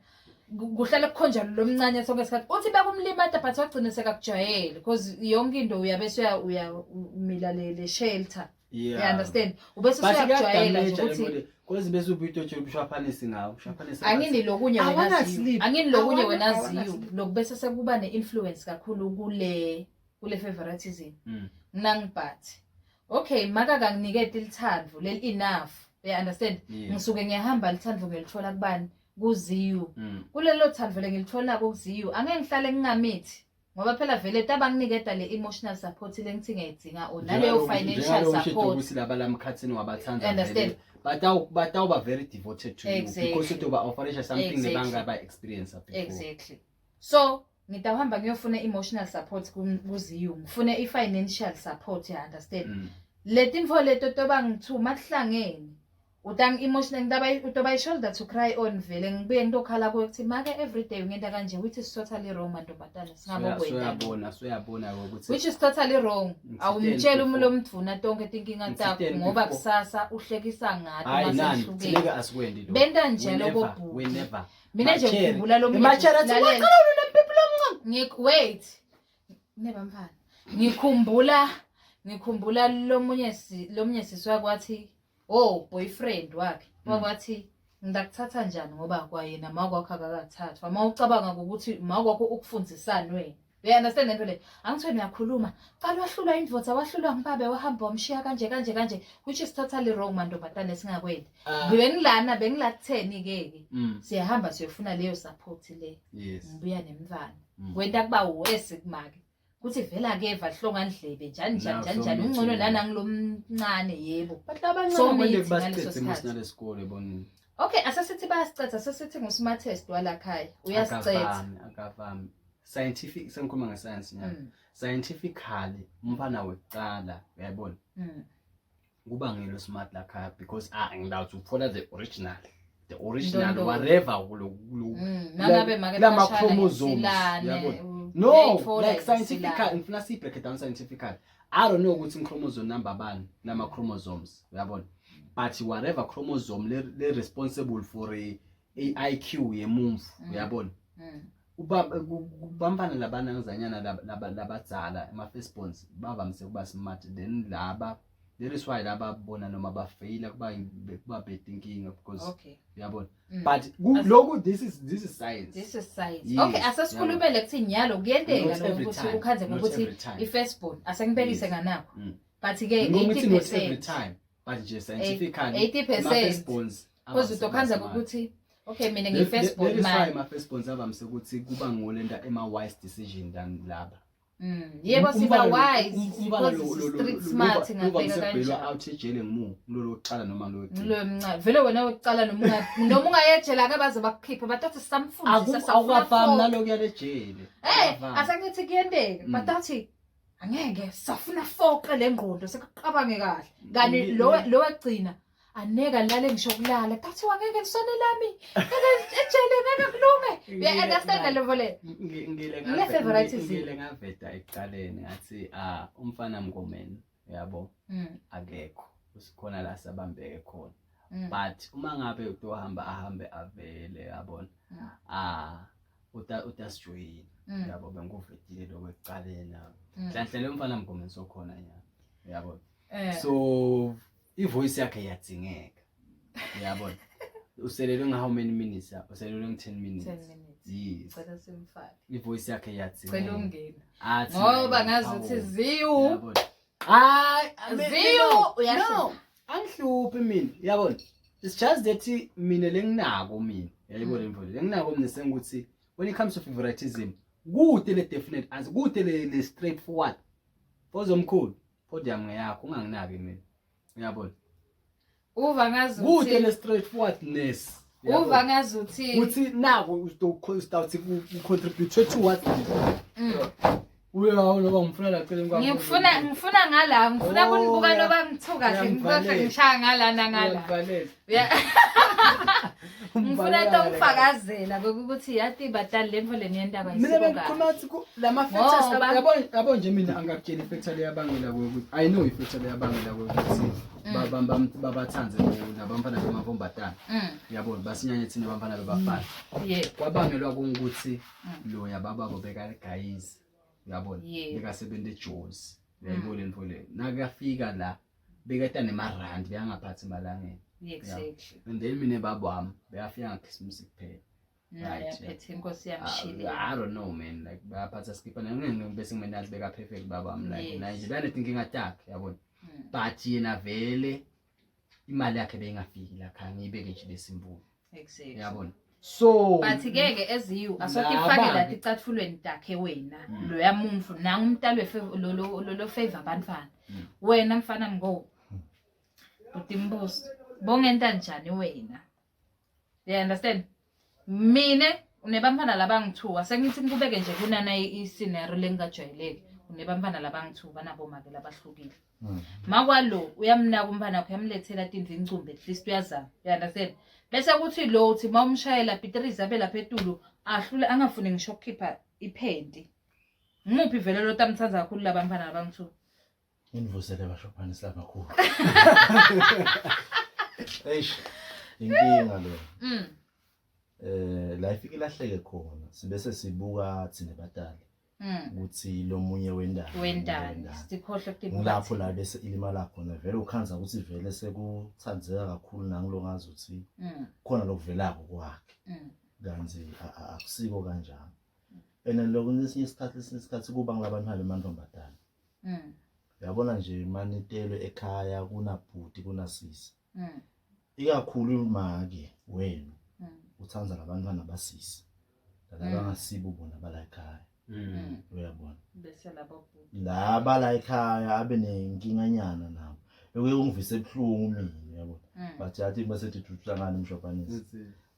Kuhlala kukhonjalo lo mncane sonke isikhathi, uthi bekumlimata, but wagcina sekakujwayele because yonke into uyabe uya uya umila le shelter. You understand? Ubese But usuyakujwayela nje kuyadamage ukuthi because bese ubuyitotshela ubushwaphanisi ngawo ushwaphanisi. Angini lokunye I wena wanna ziyo. sleep. Angini lokunye wena I wanna ziyo. sleep. Lokubese sekuba ne-influence kakhulu kule favoritism. Nangibhathi, okay, maka kanginikete lithandvo leli enough, you understand? Yeah. Ngisuke ngiyahamba, lithandvo ngilithola kubani? Kuziyu. Kulelo thandvo lengilithola kuziyu, angeke ngihlale ngingamithi ngoba phela vele tabanginiketa le emotional support lengithi ngiyayidzinga or naleyo financial support. Ukuthi laba lamkhathini wabathanda Understand? vele batawuba very devoted to you because utoba offerisha something lebangaba experience before. Exactly. So ngitawuhamba ngiyofuna emotional support kuziyu, ngifune i-financial support, you understand? Letinfo leto toba ngithu makuhlangene utang emotional ngitaba utoba i-shoulder to cry on, vele ngibuye ngitokhala kuye ukuthi make every day ungenta kanje, which is totally wrong, mantombazane, singabokwenta. Soyabona ukuthi Which is totally wrong. Ngithinteni Awumtsheli before. lomdvuna tonke tinkinga takho Ngithinteni ngoba before. kusasa uhlekisa ngathi Hayi nani, masehlukene. thina asikwendi lokho. Benta We njalo never, bobhuti. we never. Mina nje Macheri. ngikhumbula lo Macheri athi, Lalela. "Waqala unempiphi lomncane." Wait. Neba mfana. Ngikhumbula lomunye sisi wakwathi, oh, boyfriend wakhe. Wakwathi ngidakuthatha njani ngoba kwayena makwakho akakathathwa. Mawucabanga ukuthi makwakho ukufundisani wena. You understand lento le? Angithi wena uyakhuluma. Qala wahlulwa indvodza, wahlulwa ngibabe, wahamba wamshiya kanje kanje kanje, which is totally wrong, mantombazane, singakwendi. Ah. Bengilana bengila 10 ke ke. Siyahamba siyofuna leyo support le. Ngibuya nemntwana. Wenta kuba worse kumake kuthi vele akeva hlongandlebe njani njani Now, njani so njani mithi ungcono wena. nanangilomncane, yebo. But labancane So kwende mithi ngaleso kubasicedze sikhathi. nalesikole bona. Okay, asesithi bayasicetha, asesithi ngu-smartest walakhaya uyasicetha. Akavami, akavami. Scientific, sengikhuluma nge-science nyana. Scientifically umfana wekucala, uyayibona? Kuba ngilo smart lakhaya because ah ngilawuthi uthola the original. The original Ntontoni. whatever kulo kulo Nangabe make lama bashana chromosomes, ngesilane, uyabona? No, uyayithola like ngesilane. scientifically ngifuna si break it down scientifically. I don't know ukuthi chromosome number bani nama chromosomes, uyabona? But whatever chromosome le responsible for a IQ yemumvu, uyabona? Uba bamfana labana ngizanyana labadzala ema firstborns bavamise kuba smart then laba, that is why laba bona noma bafeyila kuba bad inkinga because uyabona, but lokhu this is science. This is science. Yes, Okay, asesikhulumele kuthi nyalo kuyenteka Not lokho every ukuthi time, ukhanze not ngokuthi every time. i-firstborn asengibekise Yes. nganakho. But ke Noma ngithi not every 80%. time, but nje scientifically 80%. ama-firstborns Because avamise utokhanza kuba smart. ukuthi okay, mina That ngiyi-firstborn is why man. ama-firstborns avamise ukuthi kuba ngolenta ema-wise decision than laba. Yebo, siba wise because street smart, ngabheka kanjalo. Out ejele ngimu lo lokuqala noma lo wekugcina? Lo mncane vele wena wokuqala, noma ungayejela ke baze bakukhiphe, batathi samfundisa. Awukafami nalokuya lejele. Eh, asengithi kuyenteka, batathi angeke safuna foqe le ngqondo sekuqabange kahle, kanti lo lo wagcina aneka lale ngisho kulala, kathiwa ngeke lisone lami, ngeke ejele, ngeke kulunge. Uya-understand levo le? Ngile Ngile favoritism. Ngile ngaveda ekuqaleni ngathi, ah, umfana Mngomeni, uyabo, akekho usikhona la sabambeke khona, but uma ngabe utohamba ahambe avele, yabona, ah, utasijoyina, yabo, bengikuvedile lokho ekuqaleni, yabo. Nhlanhla lo mfana Mngomeni sokhona nyana, yabo. So ivoice yakhe iyadzingeka, uyabona. Uselelwe nga how many minutes? Ya, uselelwe nge 10 minutes. 10 minutes. Yes. Cela simfake. Ivoice yakhe Cela iyadzingeka. ungena. Athi Ngoba naye ngazi ukuthi power. ziyu Uyabona? Hayi, Ziyu, no, uyahlupha. no, angihluphi mina, uyabona. It's just that mina lenginako mina, yayibona, imvulo lenginako mina sengukuthi when it comes to favoritism, kude le definite answer, kude le straightforward. Fozomkhulu, podium ngeyakho, unganginaki mina, uyabona. Uva ngazi Kude ukuthi le straightforwardness. Uva ngazi ukuthi Uthi naku utawuthi ku-contribute towards uyawo noba ngifuna la celeni kwami. Ngifuna ngala, ngifuna Oh, kunibuka yeah. noba ngithuka kahle, ngibuka Uyangivalela. ngishaya ngala nangala. Uyangivalela. Ngifuna tongifakazela ukuthi yathi batali le mfo leniyentaba. Mina bengikhuluma ukuthi lama factors, Ngoba- yabo yabo nje, mina angakutshela ifactor leyabangela ukuthi, I know ifactor leyabangela ukuthi babathanze nabamfana bemavombatana, yabona, basinyanye thina bamfana bebafana. Kwabangelwa kungukuthi loya bababo bekaligayisi, uyabona, bekasebenza eJozi, uyayibona into le, nakafika la beketa nemarandi, bekangaphathi emalangeni. And then mina baba wami bekafika ngaKhisimusi kuphela. Right, Yaphethe inkosi yamshile. I don't know, man, like bayaphatha skipha nangeke bese ngimenazi beka perfect baba wami, like naye nje beyanetinkinga takhe, yabona, but yena vele imali yakhe beyingafiki la khaya, ngiyibeke nje besimbulo, yabona, so But ke ke as you asothi Laba-ke. ifake la ticathulweni takhe wena, loya mumfu nangu umntalo lo lo lo favor abantwana. Wena mfana mgo utimbuso bongenta njani wena? You understand? Mine unebantfwana labangu-two, sengithi ngikubeke nje kunana i-scenario lengingajwayeleki, unebantfwana labangu-two banabomake labahlukile. Makwalo uyamnaka umntwana wakhe, uyamlethela tindlu, incumbi, at least uyazama, you understand? Bese kuthi lo uthi uma umshayela bhitrizi abe lapha etulu, ahlule angafuni ngisho ukukhipha iphenti. Ngimuphi vele lo tamthanza kakhulu laba mfana labangu-two? Ngivusele bashophanisi labakhulu. Eish, inkinga le. La ifike ilahleke khona, sibese sibuka thina badala ukuthi lo munye wendani. Wendani, sikhohlwe kutibuka. Ngilapho la bese ilimala khona vele, ukhanza ukuthi vele sekuthanzeka kakhulu nangilo ngazi ukuthi khona lokuvelako kwakhe, kanti akusiko kanjalo. And lokho lesinye isikhathi kuba ngilabantwana bemantombazane. Uyabona nje, manitelwe ekhaya kunabhuti kunasisi, ikakhulu make wenu uthanda labantwana basisi labangasibo bona bala ekhaya, uyabona. Bese labo bhuti. La bala ekhaya abe nenkinganyana nabo, ekuye kungivise ebuhlungu mina, uyabona. But yathi bese thi uhlangana umshophanisi,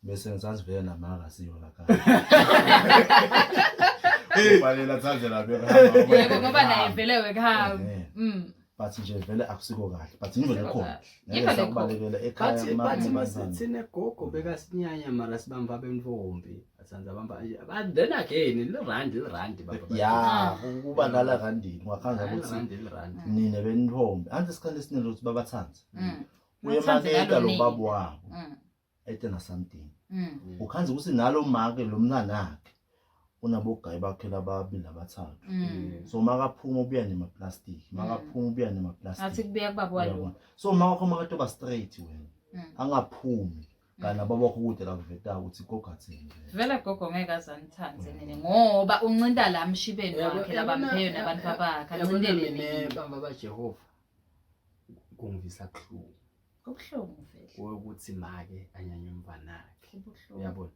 bese ngisazi vele namanga siyo la khaya, kufanele athathe la Yebo, ngoba naye vele wekuhamba. But nje vele akusiko kahle, but imvelo Akusiko khona kahle. ngeke Imvelo sakubalekela ekhaya. Bathi uma bathi kunabantwana. masithine gogo bekasinyanya, mara sibamba bentombi athanza bamba, but then again lirandi lirandi baba. Ya, kuba ngala randini ungakhanza ukuthi Lirandi lirandi. nine benithombe anti isikhathi esiningi ukuthi babathanze, Bathande uyemaketa lo nalo baba nini. wabo ete na something, ukhanza ukuthi nalo make lo mntanakhe unabogayi bakhe lababili abathathu, so makaphuma ubuya nemaplastic, makaphuma ubuya Ngathi nemaplastic. kubuya kubaba walo. Uyabona, so makho makatoba straight wena, angaphumi kanti nababakho kude la kuvetayo ukuthi gogathini. Vele gogo ngeke azanithanze nini ngoba uncinta la mshibeni wakhe labampheyo nabantu babakhe Yabona, ancintele mina nini. bamba baJehova kungivisa kuhlungu Kubuhlungu vele. ukuthi make anyanye umvanakhe, Kubuhlungu. uyabona.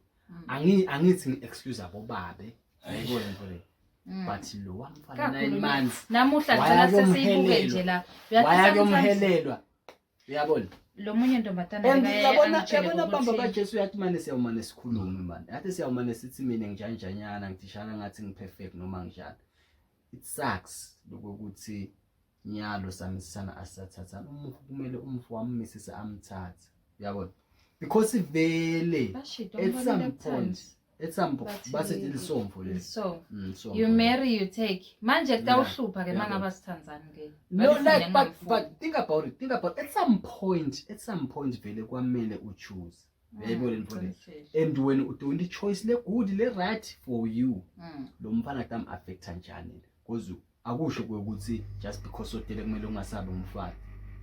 Angithi ngi-excuse abobabe, ayibona into le. But lo wamfana Kakhulu 9 months Namuhla Waya ngicela sesiyibuke kuyomhelelwa. nje la. Uyathi waya sometimes kuyomhelelwa, uyabona. Lo munye ntombazana And bekaye yabona, angitshele yabona, bamba kaJesu, uyathi mane siyawumane sikhulume mani, yathi siyawumane sithi mina ngijanjanyana, ngithishana ngathi ngiperfect noma ngijani. It sucks lokuthi nyalo samisana asathathana. Umufu kumele umfu wammisisa amthathe, uyabona, because vele Bashito, at some ngibonile point, at some point Bathi basethi lisomfo leli. So Lisomfo you leli. marry, you take. Manje kutawuhlupha ke mangabe sithandzani ke. No, But like, but ngingafuni. but think about it, think about at some point vele kwamele uchoose, uyayibona into le. Qinisile. And when udoing choice le good, le right for you, lo mfana tam affecta njani? Because akusho ukuthi just because sotele kumele ungasabi umfana,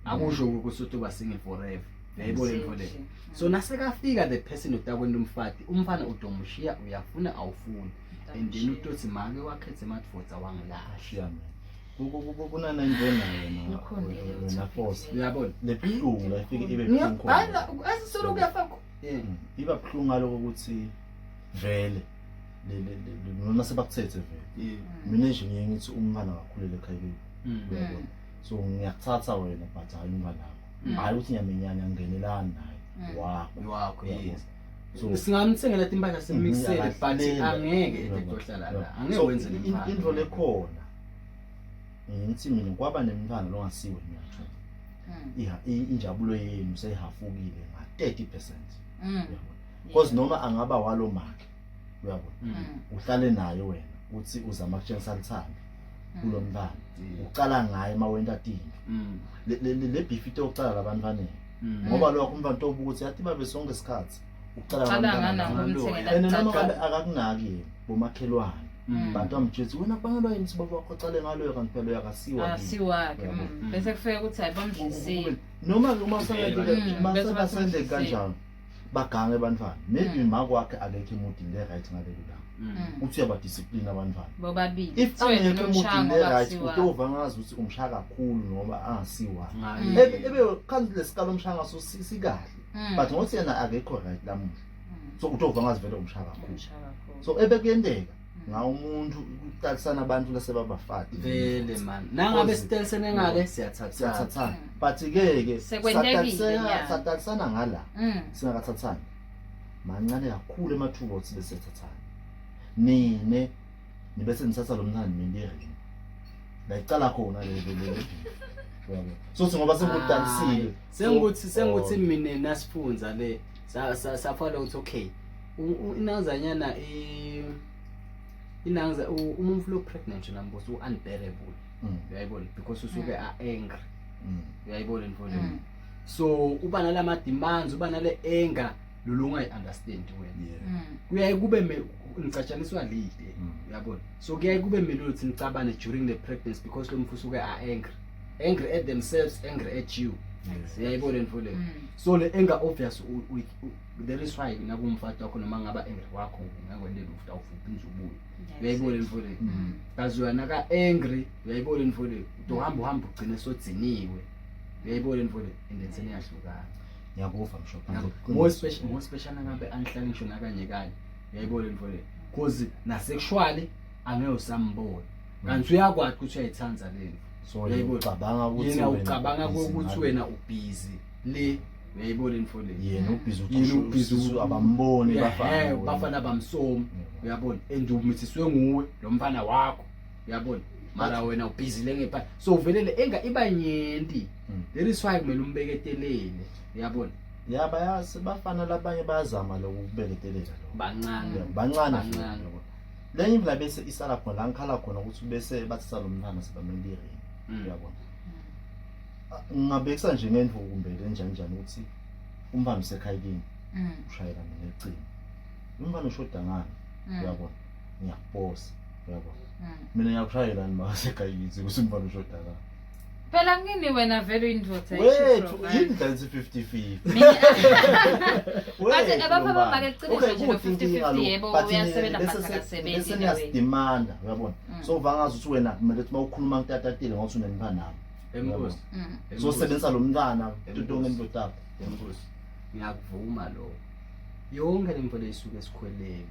akusho ukuthi utoba single forever, uyayibona into le. So nasekafika the person otakwenda umfati, umfana utomushiya, uyafuna awufuni, and then utothi make wakhethe emadvodza wangilahla. Shiya mina. Kunanento nayo Ikhona leyo wena topic force leyo. Uyabona. Lebuhlungu la ifike ibe buhlungu khona. Asisolo kuyafaka. Iba buhlungu ngaloko ukuthi vele noma sebakuthethe vele, mina nje ngiye ngithi umntwana kakhulele ekhaya kibo, uyabona. So ngiyakuthatha wena, but hayi umntwana wakho. Hhayi ukuthi ngiyamenyanya, ngingenelani naye wakho. Wakho, yes. So Singamthengela timpahla, simixele, but Akahlele. angeke etohlala la, angeke So, wenze nemfana. Into lekhona, ngithi mina kwaba nemntwana longasiwe niyathu, injabulo yenu seyihafukile nga-30%, uyabona, because noma angaba walo make, uyabona, uhlale naye wena uthi uzama kutshengisa lithando kulo mntwana, ucala ngaye uma wenta tinto, le beef into yokucala labantwaneni, ngoba lokho umntwana tobuka ukuthi yathi babe sonke isikhathi ucala Ucala ngalomntwana. ngana ngomthengela And noma kucala. ngabe akakunaki yena, bomakhelwane, bantu bamtshela wena kubangelwa yini sibaba wakho ocale ngaloyo, kanti phela uyakasiwa kimi. Asiwakhe. Uyabona. Bese kufika ukuthi hayi, bamdlisile. Noma-ke uma Bese basende basemdlisile. kanjalo, bagange abantwana, maybe makwakhe akekho emudini le-right ngalelo langa, uthi uyabadisciplina abantwana. Bobabili. If Kuthiwe nje angekho lomshaya emudini ngoba le-right, akusiwakhe. utova ngazi ukuthi umshaya kakhulu noma angasiwakhe. Ebe khanti lesikalo omshaya ngaso sikahle, but ngokuthi yena akekho right lamuhla, so utova ngazi vele umshaya kakhulu. Umshaya kakhulu. So ebekuyenteka ngawo umuntu ukutalisana abantu lasebabafati. Vele man, nangabe sitelisene ngale, siyathathana. Siyathathana, but ke ke Sekwentekile, yeah. satalisana ngala, singakathathani, mancane kakhulu emathuba ukuthi bese sithathana nine, nibese nithatha lo mntwana nimende iringi la icala khona le uyabo. So ngoba sengudalisile. Sengukuthi mina nasifunza le safala ukuthi okay, inazanyana inanza umuntu lo pregnant nambuso unbearable, uyayibona, because usuke a-angry, uyayibona mfowethu. So uba nalama demands, uba nale anger lolu ungayi-understand wena. Kuyaye kube nicatshaniswa lide, uyabona. So kuyaye kube melula ukuthi nicabane during the pregnancy because lo mfo usuke a-angry, angry at themselves, angry at you, uyayibona mfowethu. So le anger obvious there is why nakumfati wakho noma ngaba angry wakho ungakwendela ufta ufuphi ubuye, uyayibona mfowethu. Kazi wena ka-angry, uyayibona mfowethu, utohamba uhamba ugcine sodziniwe, uyayibona mfowethu, and then seniyahlukana. Ngiyakuva mshopha. More special nangabe anihlali ngisho nakanye kanye, uyayibona mfowethu, cause nasekushwale angeke usambona, kanti uyakwazi ukuthi uyayithanda lento. So Uyayibona? ucabanga ukuthi Yena wena ucabanga ubhizi ukuthi ngale. wena ubhizi le, uyayibona mfowethu. Yena ubhizi. Yena ubhizi. Abamboni bafana wena. Bafana bamsomi, uyabona, and umithiswe nguwe lo mfana wakho, uyabona, mara wena ubhizi le ngepha, so vele le enga iba nyenti. That is why kumele umbeketelele, uyabona. Ya, bayasi bafana labanye bayazama lokubeketelela lo. Bancane. Yeah, bancane futhi, Bancane. yabo. Lenye indlela bese isala khona la ngikhala khona ukuthi bese bathatha lo mntwana sebamenda iringi, uyabona. Ah, ngingabekisa nje ngendvo kumbe lenjani njani ukuthi umntwana usekhaya kini, ushayela mina ecingo, umntwana ushoda ngani, uyabona, ngiyakuposa, uyabona. Mina ngiyakushayela ni masekhaya kithi ukuthi umntwana ushoda ngani. Phela ngini wena vele uyindoda. Wethu yini dla lithi 50-50? Bathi abafana bamake liqiniso nje lo 50-50, yebo, uyasebenza but akasebenzi bese in a way. niyasidimanda, uyabona. So uvangazi ukuthi wena kumele ukuthi uma ukhuluma ntatatile ngokuthi unemntwana. Embusi. So sebenzisa lo mntwana tutonke into takho. Embusi, ngiyakuvuma lo, yonke le mfo isuke esikhweleni.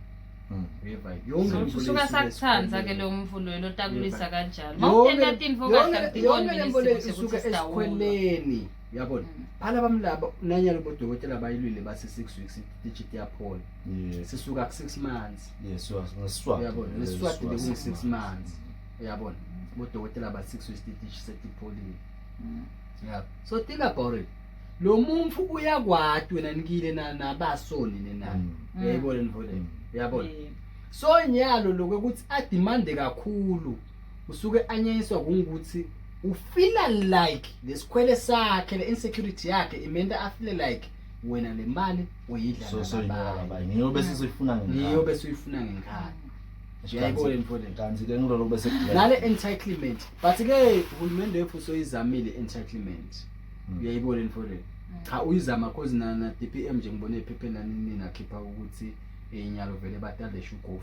Uyeva yonke So, into usuka le isuke sakuthanda ke esikhweleni. lo mvulo lo takulwisa Yebo. kanjalo Yonke- mawutenta tintfo kahle yonke angiboni le mina nto le isimo isuke sekuthi sitawulwa esikhweleni uyabona. Phala bamlaba nanyalo bodokotela bayilwile base 6 weeks digit yaphola. Sisuka ku 6 months. Yes, ngesiswati. Uyabona, ngesiswati bekungu 6 months. Uyabona, bodokotela ba 6 weeks digit setipholile. Yeah, so think about it, lo muntu uyakwati wena nikile na nabasoni nenani. Uyayibona nivole, uyabona. So nyalo lokho ukuthi ademande kakhulu usuke anyanyiswa kungukuthi ufeela like lesikhwele sakhe, le insecurity yakhe imenta afeel like wena le mali uyidla So nalabanye. labanye ngiyo bese sifuna ngenkani. Ngiyo bese uyifuna ngenkani, uyayibona nivole. Kanti ke ngilolo bese Nale entitlement, but ke uhulumende wethu soyizamile entitlement. Uyayibona nivole, cha, uyizama cause na DPM nje ngibone ephepheni nani nakhipha ukuthi inyalo vele batale should go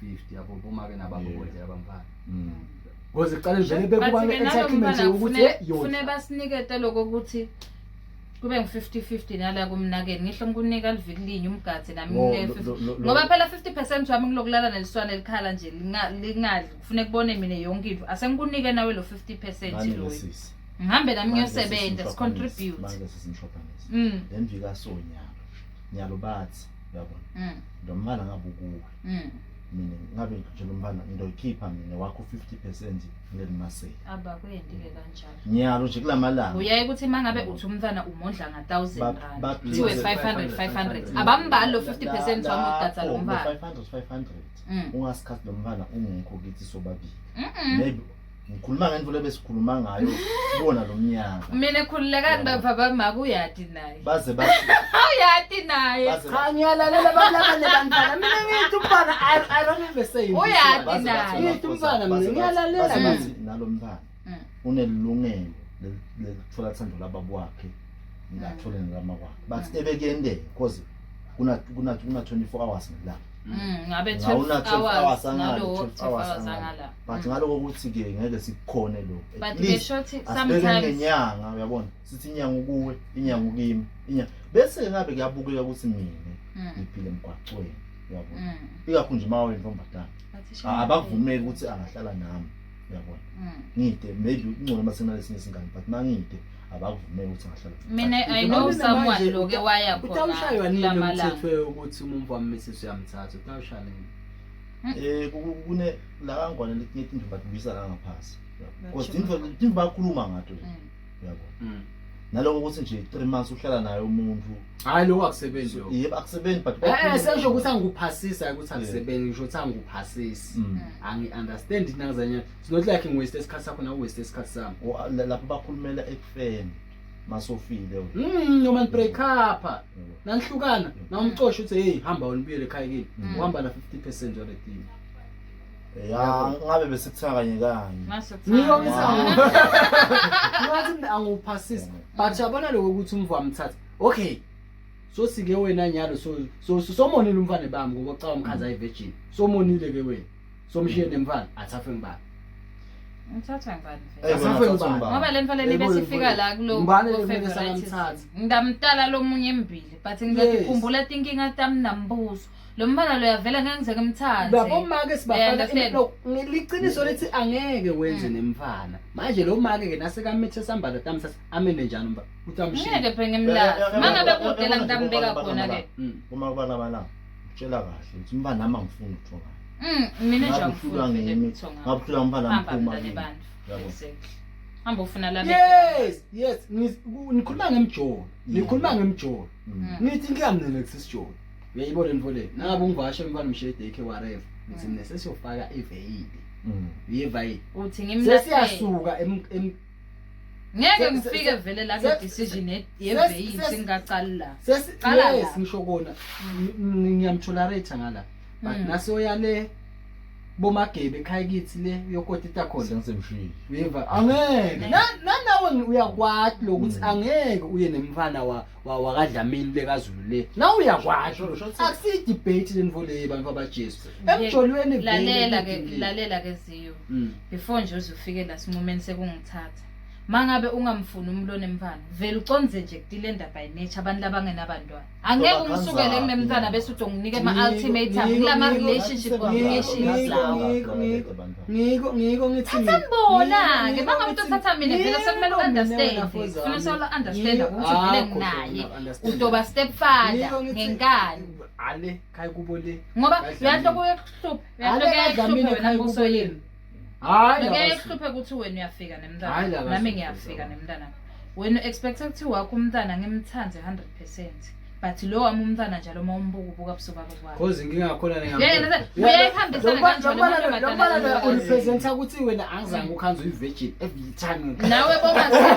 50-50 yabo bomake nababo bondlela abamfana, because ekuqaleni vele bekuba But-ke nalo ne-entitlement mfana ukuthi kufune basinikete lokho ukuthi kube ngu-50-50 nala kumnakeni, ngisho ngikunika liviki linye umgadzi nami Wo, nginike 50 ngoba phela 50% wami ngilokulala neliswane likhala nje lingadli, kufuneka kubone mina yonke into, asengikunike nawe lo 50% loyo, ngihambe nami ngiyosebenza, sicontribute. Manje sisimshophanisi. Lemvika so nyalo bathi uyabona lo mfana ngabe ukuwe, mina ngabe nje lo mfana ngizoyikhipha mina wakho 50% ngelimasela. Abakwendike kanjalo. Nyalo nje kulamalanga. Uyaye ukuthi uma ngabe uthi umntwana umondla nga-1000 rand, kuthiwe 500 500, abambali lo 50% wami ugatsa lo mfana. 500 500. Ungasikhathi lo mfana ungekho kithi sobabili. Maybe ngikhuluma ngento le besikhuluma ngayo kubona lo mnyaka. Mina khululekani baba, maka uyati naye. Baze bathi Uyati naye. Baze Cha, ngiyalalela balaba nebantwana, mina ngithi umfana I don't have a say in this Uyati one. baze bathi naye. Ngithi umfana mina ngiyalalela baze mina. bathi nalo mfana unelungelo lekuthola thando lababa wakhe, ngathole nalama kwakhe, bathi ebekuyendeka because kuna 24 hours ngelanga. Ngabe Ngawuna 12 12 hours hours angale, nalo 12 12 hours hours angale. angala. But ngaloko ukuthi ke ngeke sikukhone lokho. But At ke least shothi asibeke sometimes ngenyanga, uyabona, sithi inyanga ukuwe, inyanga ukimi, inyanga bese ngabe kuyabukeka ukuthi mina ngiphile emgwaqweni, uyabona, ikakhulu nje uma wayintombazana. Bathi shame. Abakuvumeli ukuthi angahlala nami, uyabona. Ngide maybe kungcono uma senalesinye isingane, but mangide abakuvumeli ukuthi angahlala nami. Mina I know Mina someone manje loke waya khona utawushaywa nini lo kulamalanga. mthetho wokuthi umuntu wammisisi uyamthatha, utawushaya nini? Kune la kangwane letinye tintfo batibuyisa la ngaphasi, because Batsho tintfo bakhuluma ngato nje, uyabona. Naloko ukuthi nje 3 months uhlala naye umuntu. Hayi, lokho akusebenzi lokho. Yebo, akusebenzi, but Sengisho ukuthi angikuphasisa ukuthi akusebenzi, ngisho ukuthi angikuphasisi. Angi-understand nangizanyana, it's not like ngiwaste isikhathi sakho nawe waste isikhathi sami. Lapho bakhulumela ekufeni masofile wena. Noma ni-break up, Yabo. nanihlukana, nawumcosha uthi hey, hamba wena ubuyele ekhaya kini, uhamba na 50% wale team. Ya, ngabe besikuthenga kanye kanye. Ngiko Mase ngithi ngathi mina angiwuphasisi, but yabona lokho ukuthi umvu wamthatha, okay, so sike wena nyalo so somonile umfana bami ngoba ucaba umkhaza ayi-virgin, somonile ke wena, somshiye nemfana athafe ngibani? Ngithathwa ngibani vele? Eh, Asafwe wena ngubani? ngubani? Ngoba le mfana libe Yebo, sifika la kulo Ngubani ku le kumele favoritism. sangamthatha? Ngingamtala lomunye embili, but ngizakukhumbula tinkinga tami nambuso. Lo mfana lo yavela ngeke ngize ngimthathe. Babomake sibafaka Understand? liciniso lithi angeke wenze nemfana manje lo make ke nasekamithe sambala tamthatha amene njani umba uthi amshiye. Ngeke phela ngimlahle. Mangabe kude la ngitambeka khona ke. Uma kuba labalanga utshela kahle ukuthi umfana nami angifuni ukuthonga. Mina nje Ngabe angifuni uhlulwa vele ngimi, ukuthonga. ngabe uhlulwa umfana Hamba mphuma mntane kimi. bantu. Yabo. Exactly. Hamba ufuna la Yes, nikhuluma ngemjolo, nikhuluma ngemjolo. Ngithi inkinga mina nekusisijolo, uyayibona nto le, nangabe ungivakashela umfana umshiye daycare whatever, ngithi mina sesiyofaka iveyili. Uyevayili. Uthi ngimlahle. Sesiyasuka Ngeke ngifike vele la ke decision yeveyili singaqali la. Qala yes la. Ngisho kona ngiyamtolerate ngala, but nasoya le bomagebe ekhaya kithi le uyokotita khona. Sengisemshiyile. Uyeva, angeke nanawe uyakwati lokuthi angeke uye nemfana wakadlamini lekaZulu le, nawe uyakwati. Sho Akusiyi-debate le nto le, bantu abajesu emjolweni vele Lalela ke, kudingile. lalela ke Ziyo. Before nje uze ufike la sinqumeni sekungithatha. Mangabe ungamfuni umuntu onemfana, vele uconze nje kutilenda by nature abantu labangenabantwana. Angeke ungisukele nginemntwana bese uthi unginike ama-ultimatum kulama relationship obligations lawo. Ngiko ngithi Sanibona-ke mangabe uthi uthatha mina vele sekumele u-understand. Kufanele solo understand ukuthi vele nginaye. Udoba stepfather ngenkani. Ale khaya kubo le. Ngoba uyanhloko uyakuhlupha, uyanhloko uyakuhlupha wena mbuso yini. Hayi Ngeke kuhluphe ukuthi wena uyafika nemntana. Hayi, la Nami kahle ngiyafika nemntana. Wena expect ukuthi wakho umntana ngimthande 100%. But lo wami umntana njalo uma umbuka ubuka buso bakho kwakhe. Cause inkinga khona Yeah, uyayihambisana kanjalo amantombazane. urepresenta ukuthi wena angizange ukhanze uyi-virgin every time. Nawe bongasilo.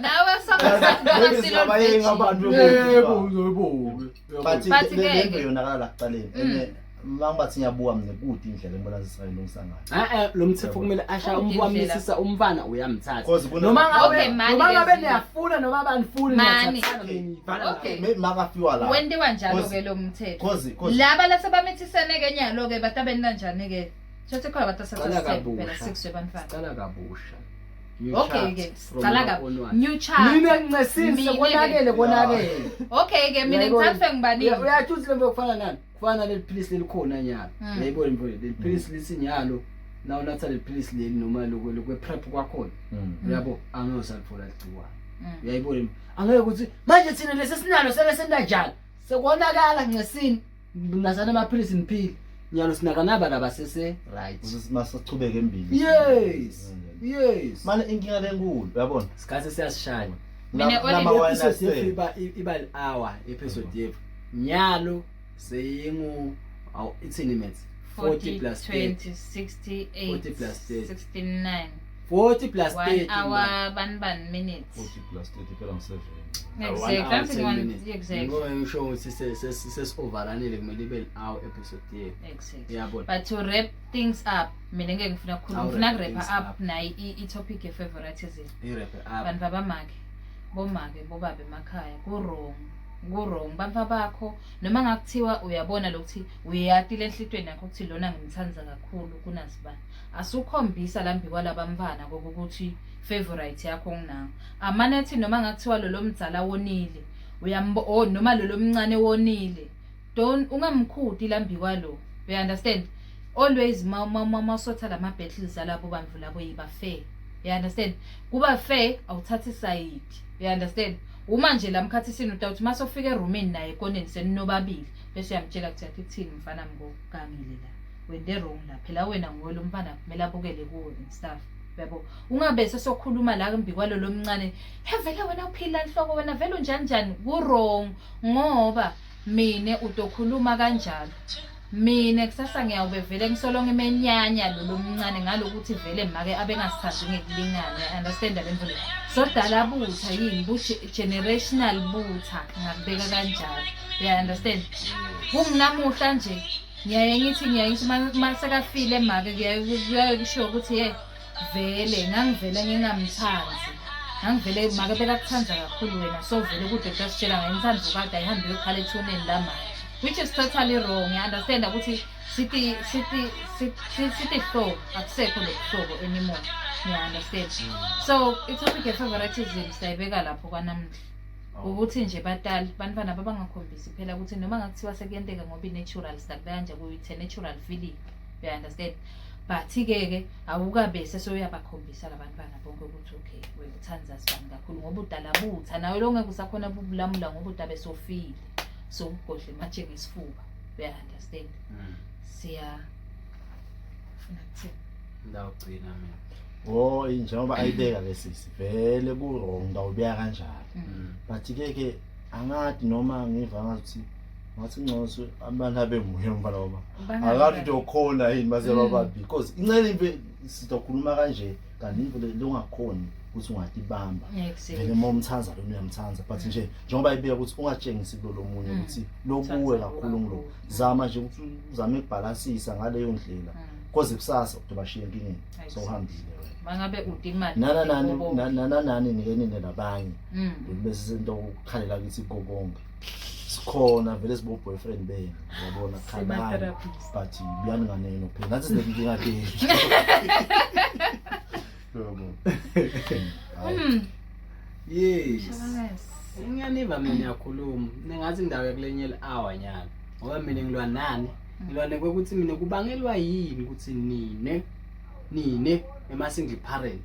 Nawe songasilo. Abayeke abantu Yebo, yebo. But But le ke- nto yonakala kuqaleni and mangibathi ngiyabuka mina kude indlela engibona sisayilungisa ngayo. Eh lo mthetho kumele asha Kude indlela. umwamisisa umfana uyamthatha. Cause kuna- Noma ngabe Okay, mani noma ngabe ke niyafuna noma abanifuni Mani. niyathathana niyivala. Okay. Makafiwa la. Wentiwa njalo Cause- ke lo mthetho. Cause Laba lasebamithisene ke nyalo ke batabeni kanjani ke? Shothi khona batasatha Cala step phela kabusha. 6 webantwana. Cala kabusha. New Okay ke, chart from cala now kabi. onward. New chart. Mina ngincesini Mina ke. sekonakele konakele. Okay ke mina Uyayibona? ngithathwe ngibanini. Uyathi uthi lembe kufana nani? Kufana naleli philisi lelikhona nyalo. Mm. Uyayibona imfo leli philisi lithi nyalo na unatha leli philisi leli noma lokho lokwe prep kwakhona. Uyabo angeke usalithola ligciwane. Uyayibona imfo. Angeke ukuthi manje thina lesi sinalo sele sendanjani? Sekonakala ngincesini. Nasana amaphilisi niphile. Nyalo sinakanaba laba sese right. Masachubeke embili. Yes. Yes. Manje inkinga lenkulu uyabona. Sikhathi siyasishaya. Mina Number only- one Episode yethu aspect. iba iba hour episode yethu. Nyalo seyingu awu ithini maths 40 plus 30 20 68 40 plus 30. 69 40 plus 1 30 hour bani bani minutes. 40 plus 30 phela ngu-7. Exactly. I'm thinking one exactly. Ngoba ngisho ukuthi sesi-overrunile kumele ibe hour episode yethu. Exactly. Uyabona? But to wrap things up, mina ngeke ngifuna ukukhuluma, Awu ngifuna wrap kurap things up up. nayi i-topic ye-favoritism. I-wrap up. Abantu babamake, bomake, bobabe emakhaya, ku-wrong. Ku-wrong. Bantu bakho noma ngakuthiwa uyabona lokuthi uyati lenhlitweni yakho ukuthi lona ngimthanda kakhulu kunasibani. Asukhombisa lambi kwalabamfana kokuthi favorite yakho nginango. Amane athi noma ngakuthiwa lo lomdzala wonile, uyambo oh noma lo lomncane wonile. Don't ungamkhudi lambi kwalo. You understand? Always ma ma ma masotha lama battles alabo bantu labo yiba fair. You understand? Kuba fair awuthathi side. You understand? Uma nje lamkhathisini utawuthi masofika eroomini naye ekoneni seninobabili bese uyamtshela ukuthi athi kuthini mfana ngokugangile la. Wente wrong la. Phela wena nguwe lo mfana kumele abukele kuwe and stuff. Yabo. Ungabe sesokhuluma la mbi kwalo lomncane. He vele wena uphila inhloko wena vele unjani njani ku wrong ngoba mine utokhuluma kanjalo. Mina kusasa ngiyawube vele ngisolo ngimenyanya lo lomncane ngalokuthi vele make abengasithandi ngekulingana. Understand le nto le. Sodala butha yini bu generational butha ngakubeka kanjalo. You understand? Kunginamuhla nje ngiyaye ngithi masekafile make kuyaye kusho ukuthi ye vele ngangivele ngingamthandi. Ngangivele make bekakuthanda kakhulu wena so vele kude kuyasitshela ngayimthanda kade ayihambe uyokhala ethuneni la manje. Which is totally wrong. I understand ukuthi sithi hlobo akusekho lokuhlobo anymore. You understand? So i-topic ye-favoritism siyayibeka lapho kwanamuhla. Ukuthi nje batali bantwana babangakhombisi phela ukuthi noma ngakuthiwa sekuyenteka ngoba i-natural sidakubeka nje kuyi-it's a natural feeling. You understand? But ke ke awukabe sesoyabakhombisa labantwana bonke ukuthi okay wena uthanda sibani kakhulu ngoba udala butha nawe lo ngeke usakhona bubulamula ngoba udabe sofile. So ugodle matshe ngesifuba. You understand? Siya funa kuthini? Ndawugcina mina. Oh njengoba ayibeka lesisi vele ku wrong ndawubeka kanjalo. But ke ke angathi noma ngiva ngathi ngathi ngcono abantu abemuye mfana ngoba akathi utokhona yini base bababi because incele impe sizokhuluma kanje kanti impe longakhoni ukuthi ungatibamba. Vele uma umthanza lo uyamthanza but nje njengoba ibeka ukuthi ungatshengisi kulo lomunye ukuthi lokuwe kakhulu ngilo. Zama nje ukuthi uzame ukubhalansisa ngaleyo ndlela. Koze kusasa udobashiya enkingeni so uhambile wena. Mangabe ude imali Nana nike nine labanye. Bese sento ukukhalela kithi konke. Sikhona vele sibo boyfriend benu uyabona khalani but buyani nganeno phela nathi sinenkinga tenu. Yebo. Hayi. Yes. Shabanesi. Ngiyaniva mina ngiyakhuluma. Ningathi indawo yakulenye hour nyana. Ngoba mina ngilwa nani? Ngilwa nekwekuthi mina kubangelwa yini ukuthi nine ema single parent.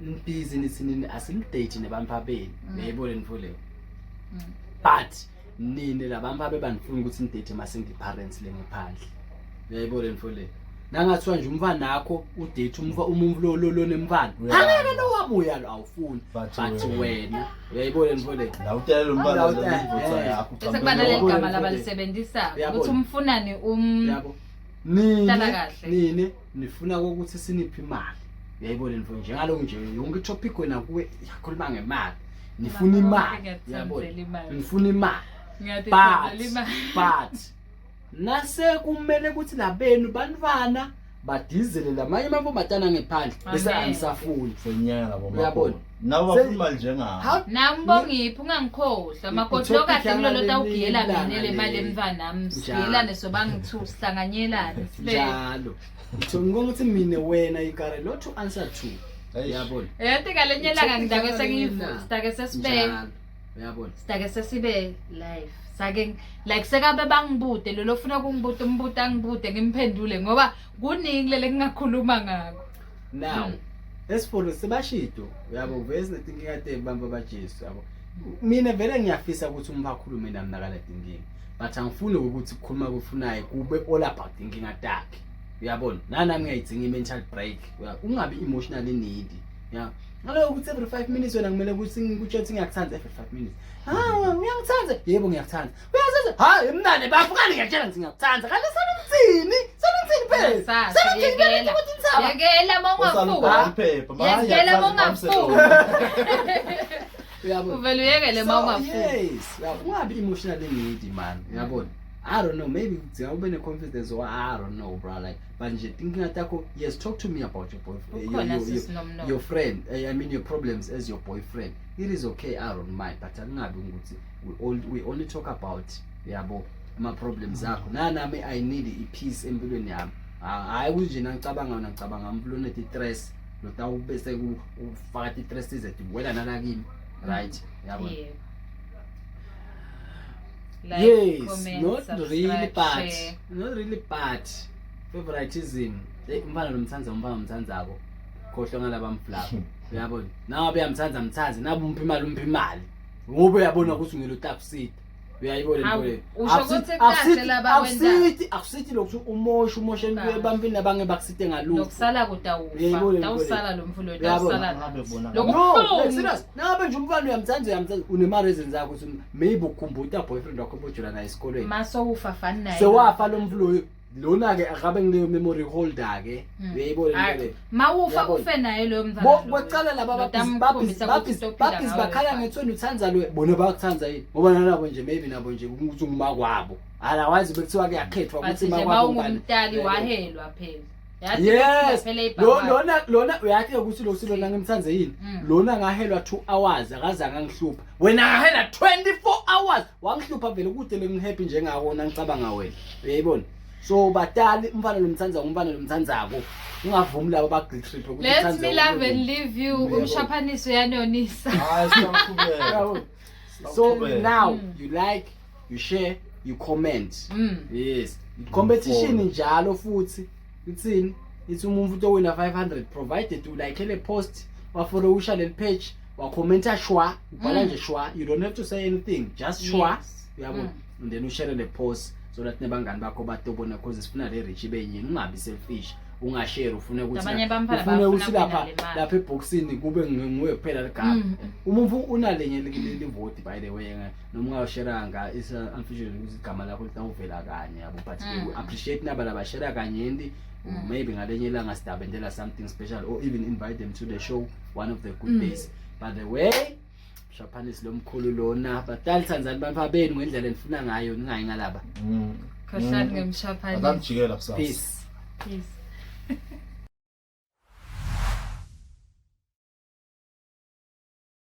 Nibhizi nithi nini asinidate nebantfu benu. Uyayibona lento leyo. But nine labantu abe banifuna ukuthi nidate ama single parents le ngephandle. Uyayibona lento leyo. Nangathiwa nje umfana wakho udate umfa umuntu lo lo lo nemfana. Uyalwa. Angeke lo wabuya lo awufuni. But But wena- wena uyayibona lento leyo. La utele umntwana La utele, lendvodza yakho. Bese kuba naleli Uyabona gama lento labalisebenzisayo Uyabona. ukuthi umfunani Yabo. Hlala Nine kahle. nine nifuna ukuthi siniphe imali. Uyayibona lento njengaloku nje yonke topic wena kuwe iyakhuluma ngemali. Nifuna imali. Uyabona. Nifuna imali. Ngiyatitsandzela imali. But nase kumele ukuthi labenu bantwana badizele lamanye amantombazana ngephandle bese Amen. anisafuni. Senyanga labo Uyabona. Nabo bafuna imali njengabo. How Nambongiphi ungangikhohlwa makoti I-topic lo kahle kulolo yangaleli tawugiyela ilanga mina le mali le. emntwanami Njalo. sigiyelane sobangu-two sihlanganyelane sibe njalo. Ngitho ngibona ukuthi mina wena you got a lot to answer to. Eish. Uyabona. yathi ngalenye ilanga I-topic ngidake yangaleli ilanga. sidake sesibe Njalo. Uyabona. sidake sesibe live sake like sekabe bangibude lo lofuna kungibuda umbude angibude ngimphendule ngoba kuningi lele ngingakhuluma ngako. Now esifolo sebashido uyabo vese netinkinga tebamba baJesu yabo. Mina vele ngiyafisa ukuthi umpha akhulume nami nakale tinkinga, but angifuni ukuthi ukukhuluma kufunayo kube all about inkinga takhe. Uyabona, nanami ngiyayidzinga i-mental break. Ungabi emotionally needy ya ngaloko ukuthi every 5 minutes wena kumele ukuthi ngikutshele ukuthi ngiyakuthanda every 5 minutes. Ah, uyangithanda? Yebo, ngiyakuthanda. Uyazenza? Hayi mnane bafukani, ngiyakutshela ngithi ngiyakuthanda. Kanti senithini senithini phela? Sasa, Senithini phela yekela. ukuthi ngisaba Yekela uma Usala ungafuni. ubhala iphepha. Manje Yekela uma ngiyakuthanda, ungafuni. Uyabona. Uvele uyekele uma So, ungafuni. yes, uyabo, ungabi emotionally needy man. Uyabona, I don't know, maybe kudzinga ube ne-confidence or I don't know bro, like, but nje tinkinga takho, yes, talk to me about your boyfriend, Ukhona sisi nomnono. your friend, I mean your problems as your boyfriend. It is okay, I don't mind, but akungabi ukuthi we only talk about yabo ama-problems akho. Nanami I need i-peace empilweni yami. Hhayi ukuthi nje nangicabanga wena ngicabanga umuntu oneti-stress lotawubese ufaka ti-stress tize tiwela nalakimi, right? Yabona. Yeah. Like, Yes, comment, not subscribe, really, but share. not really, but favoritism. Hey, umfana lomthanza, umfana omthanzako, khohlwa ngalaba mflapha. Uyabona, nawe uyamthanza mthanze, nabe umphi imali umphi imali, ngoba uyabona ukuthi ungelo takusita. Uyayibona Hawu, into leyo. usho ukuthi kahle laba kwenza. Akusithi lokhu umosha Kahle. ebantwini abange bakusite ngalutho. Lokusala kutawufa. Uyayibona into Tawusala lo mfulo Uyabona. tawusala. Ngabe kubonakala. Lokhu No, like kubuhlungu. serious. Nangabe nje umfana uyamthanda, unema reasons akho ukuthi maybe ukhumbuta boyfriend wakho obojula naye esikolweni. Masowufa fani naye. Sewafa lo mfulo lona ke akabe ngileyo memory holder ke. Uyayibona into leyo. Mawufa Uyabona. ufe naye loyo mntwana. Bo loyo. kwacala laba Lotamkhombisa ukuthi utophila babhizi ngawe bakhala lo mfana. ngethweni uthanda lo, bona bayakuthanda yini? Ngoba nalabo nje maybe nabo nje ukuthi unguma kwabo. Alawazi bekuthiwa kuyakhethwa But ukuthi nje makwabo ngubani. mawungumtali wahelwa phela. Yathi Yes. phela Lo ibhakane. lona uyathi ukuthi lo silona ngimthanze yini? Lona ngahelwa 2 hours akazange angihlupha. Wena ngahela 24 hours wangihlupha vele kude lengihappy njengako nangicabanga wena. Uyayibona? So batali, umfana lomthanza umfana lomthanzako. Ungavumi labo ba guilt trip ukuthi Let uthanze me love umuntu. and leave you. Uyabona. Umshaphaniso uyanonisa. Hayi, siyaqhubeka. Uyabona? So Siyaqhubeka. now you like, you share, you comment. Yes. Competition Follow. njalo futhi. Itsini? Ithi umuntu owina 500 provided you like le post, wafollowisha le page, wacommenta shwa, ubhala nje shwa, you don't have to say anything, just shwa. Yes. Uyabona? And then ushare le post so that nebangani bakho batobona, cause sifuna le reach ibe yini, ungabi selfish. Ungashare ufune ukuthi Abanye bamfana ufune bafuna ukuthi lapha kuwina le mali. lapha eboxini kube nguwe kuphela ligama. Umuntu unalenye livoti, by the way, noma ungawusheranga is unfortunately ukuthi igama lakho litawuvela kanye yabo, but we appreciate naba labashera kanyenti. Maybe ngalenye ilanga sidabendela something special or even invite them to the show one of the good days. By the way, Shaphanis lomkhulu lona, batali, thandzani bantfu benu ngendlela enifuna ngayo, ningayi ngalaba. Khohlani ngemshaphaniso. Akamjikela kusasa. Peace. Peace.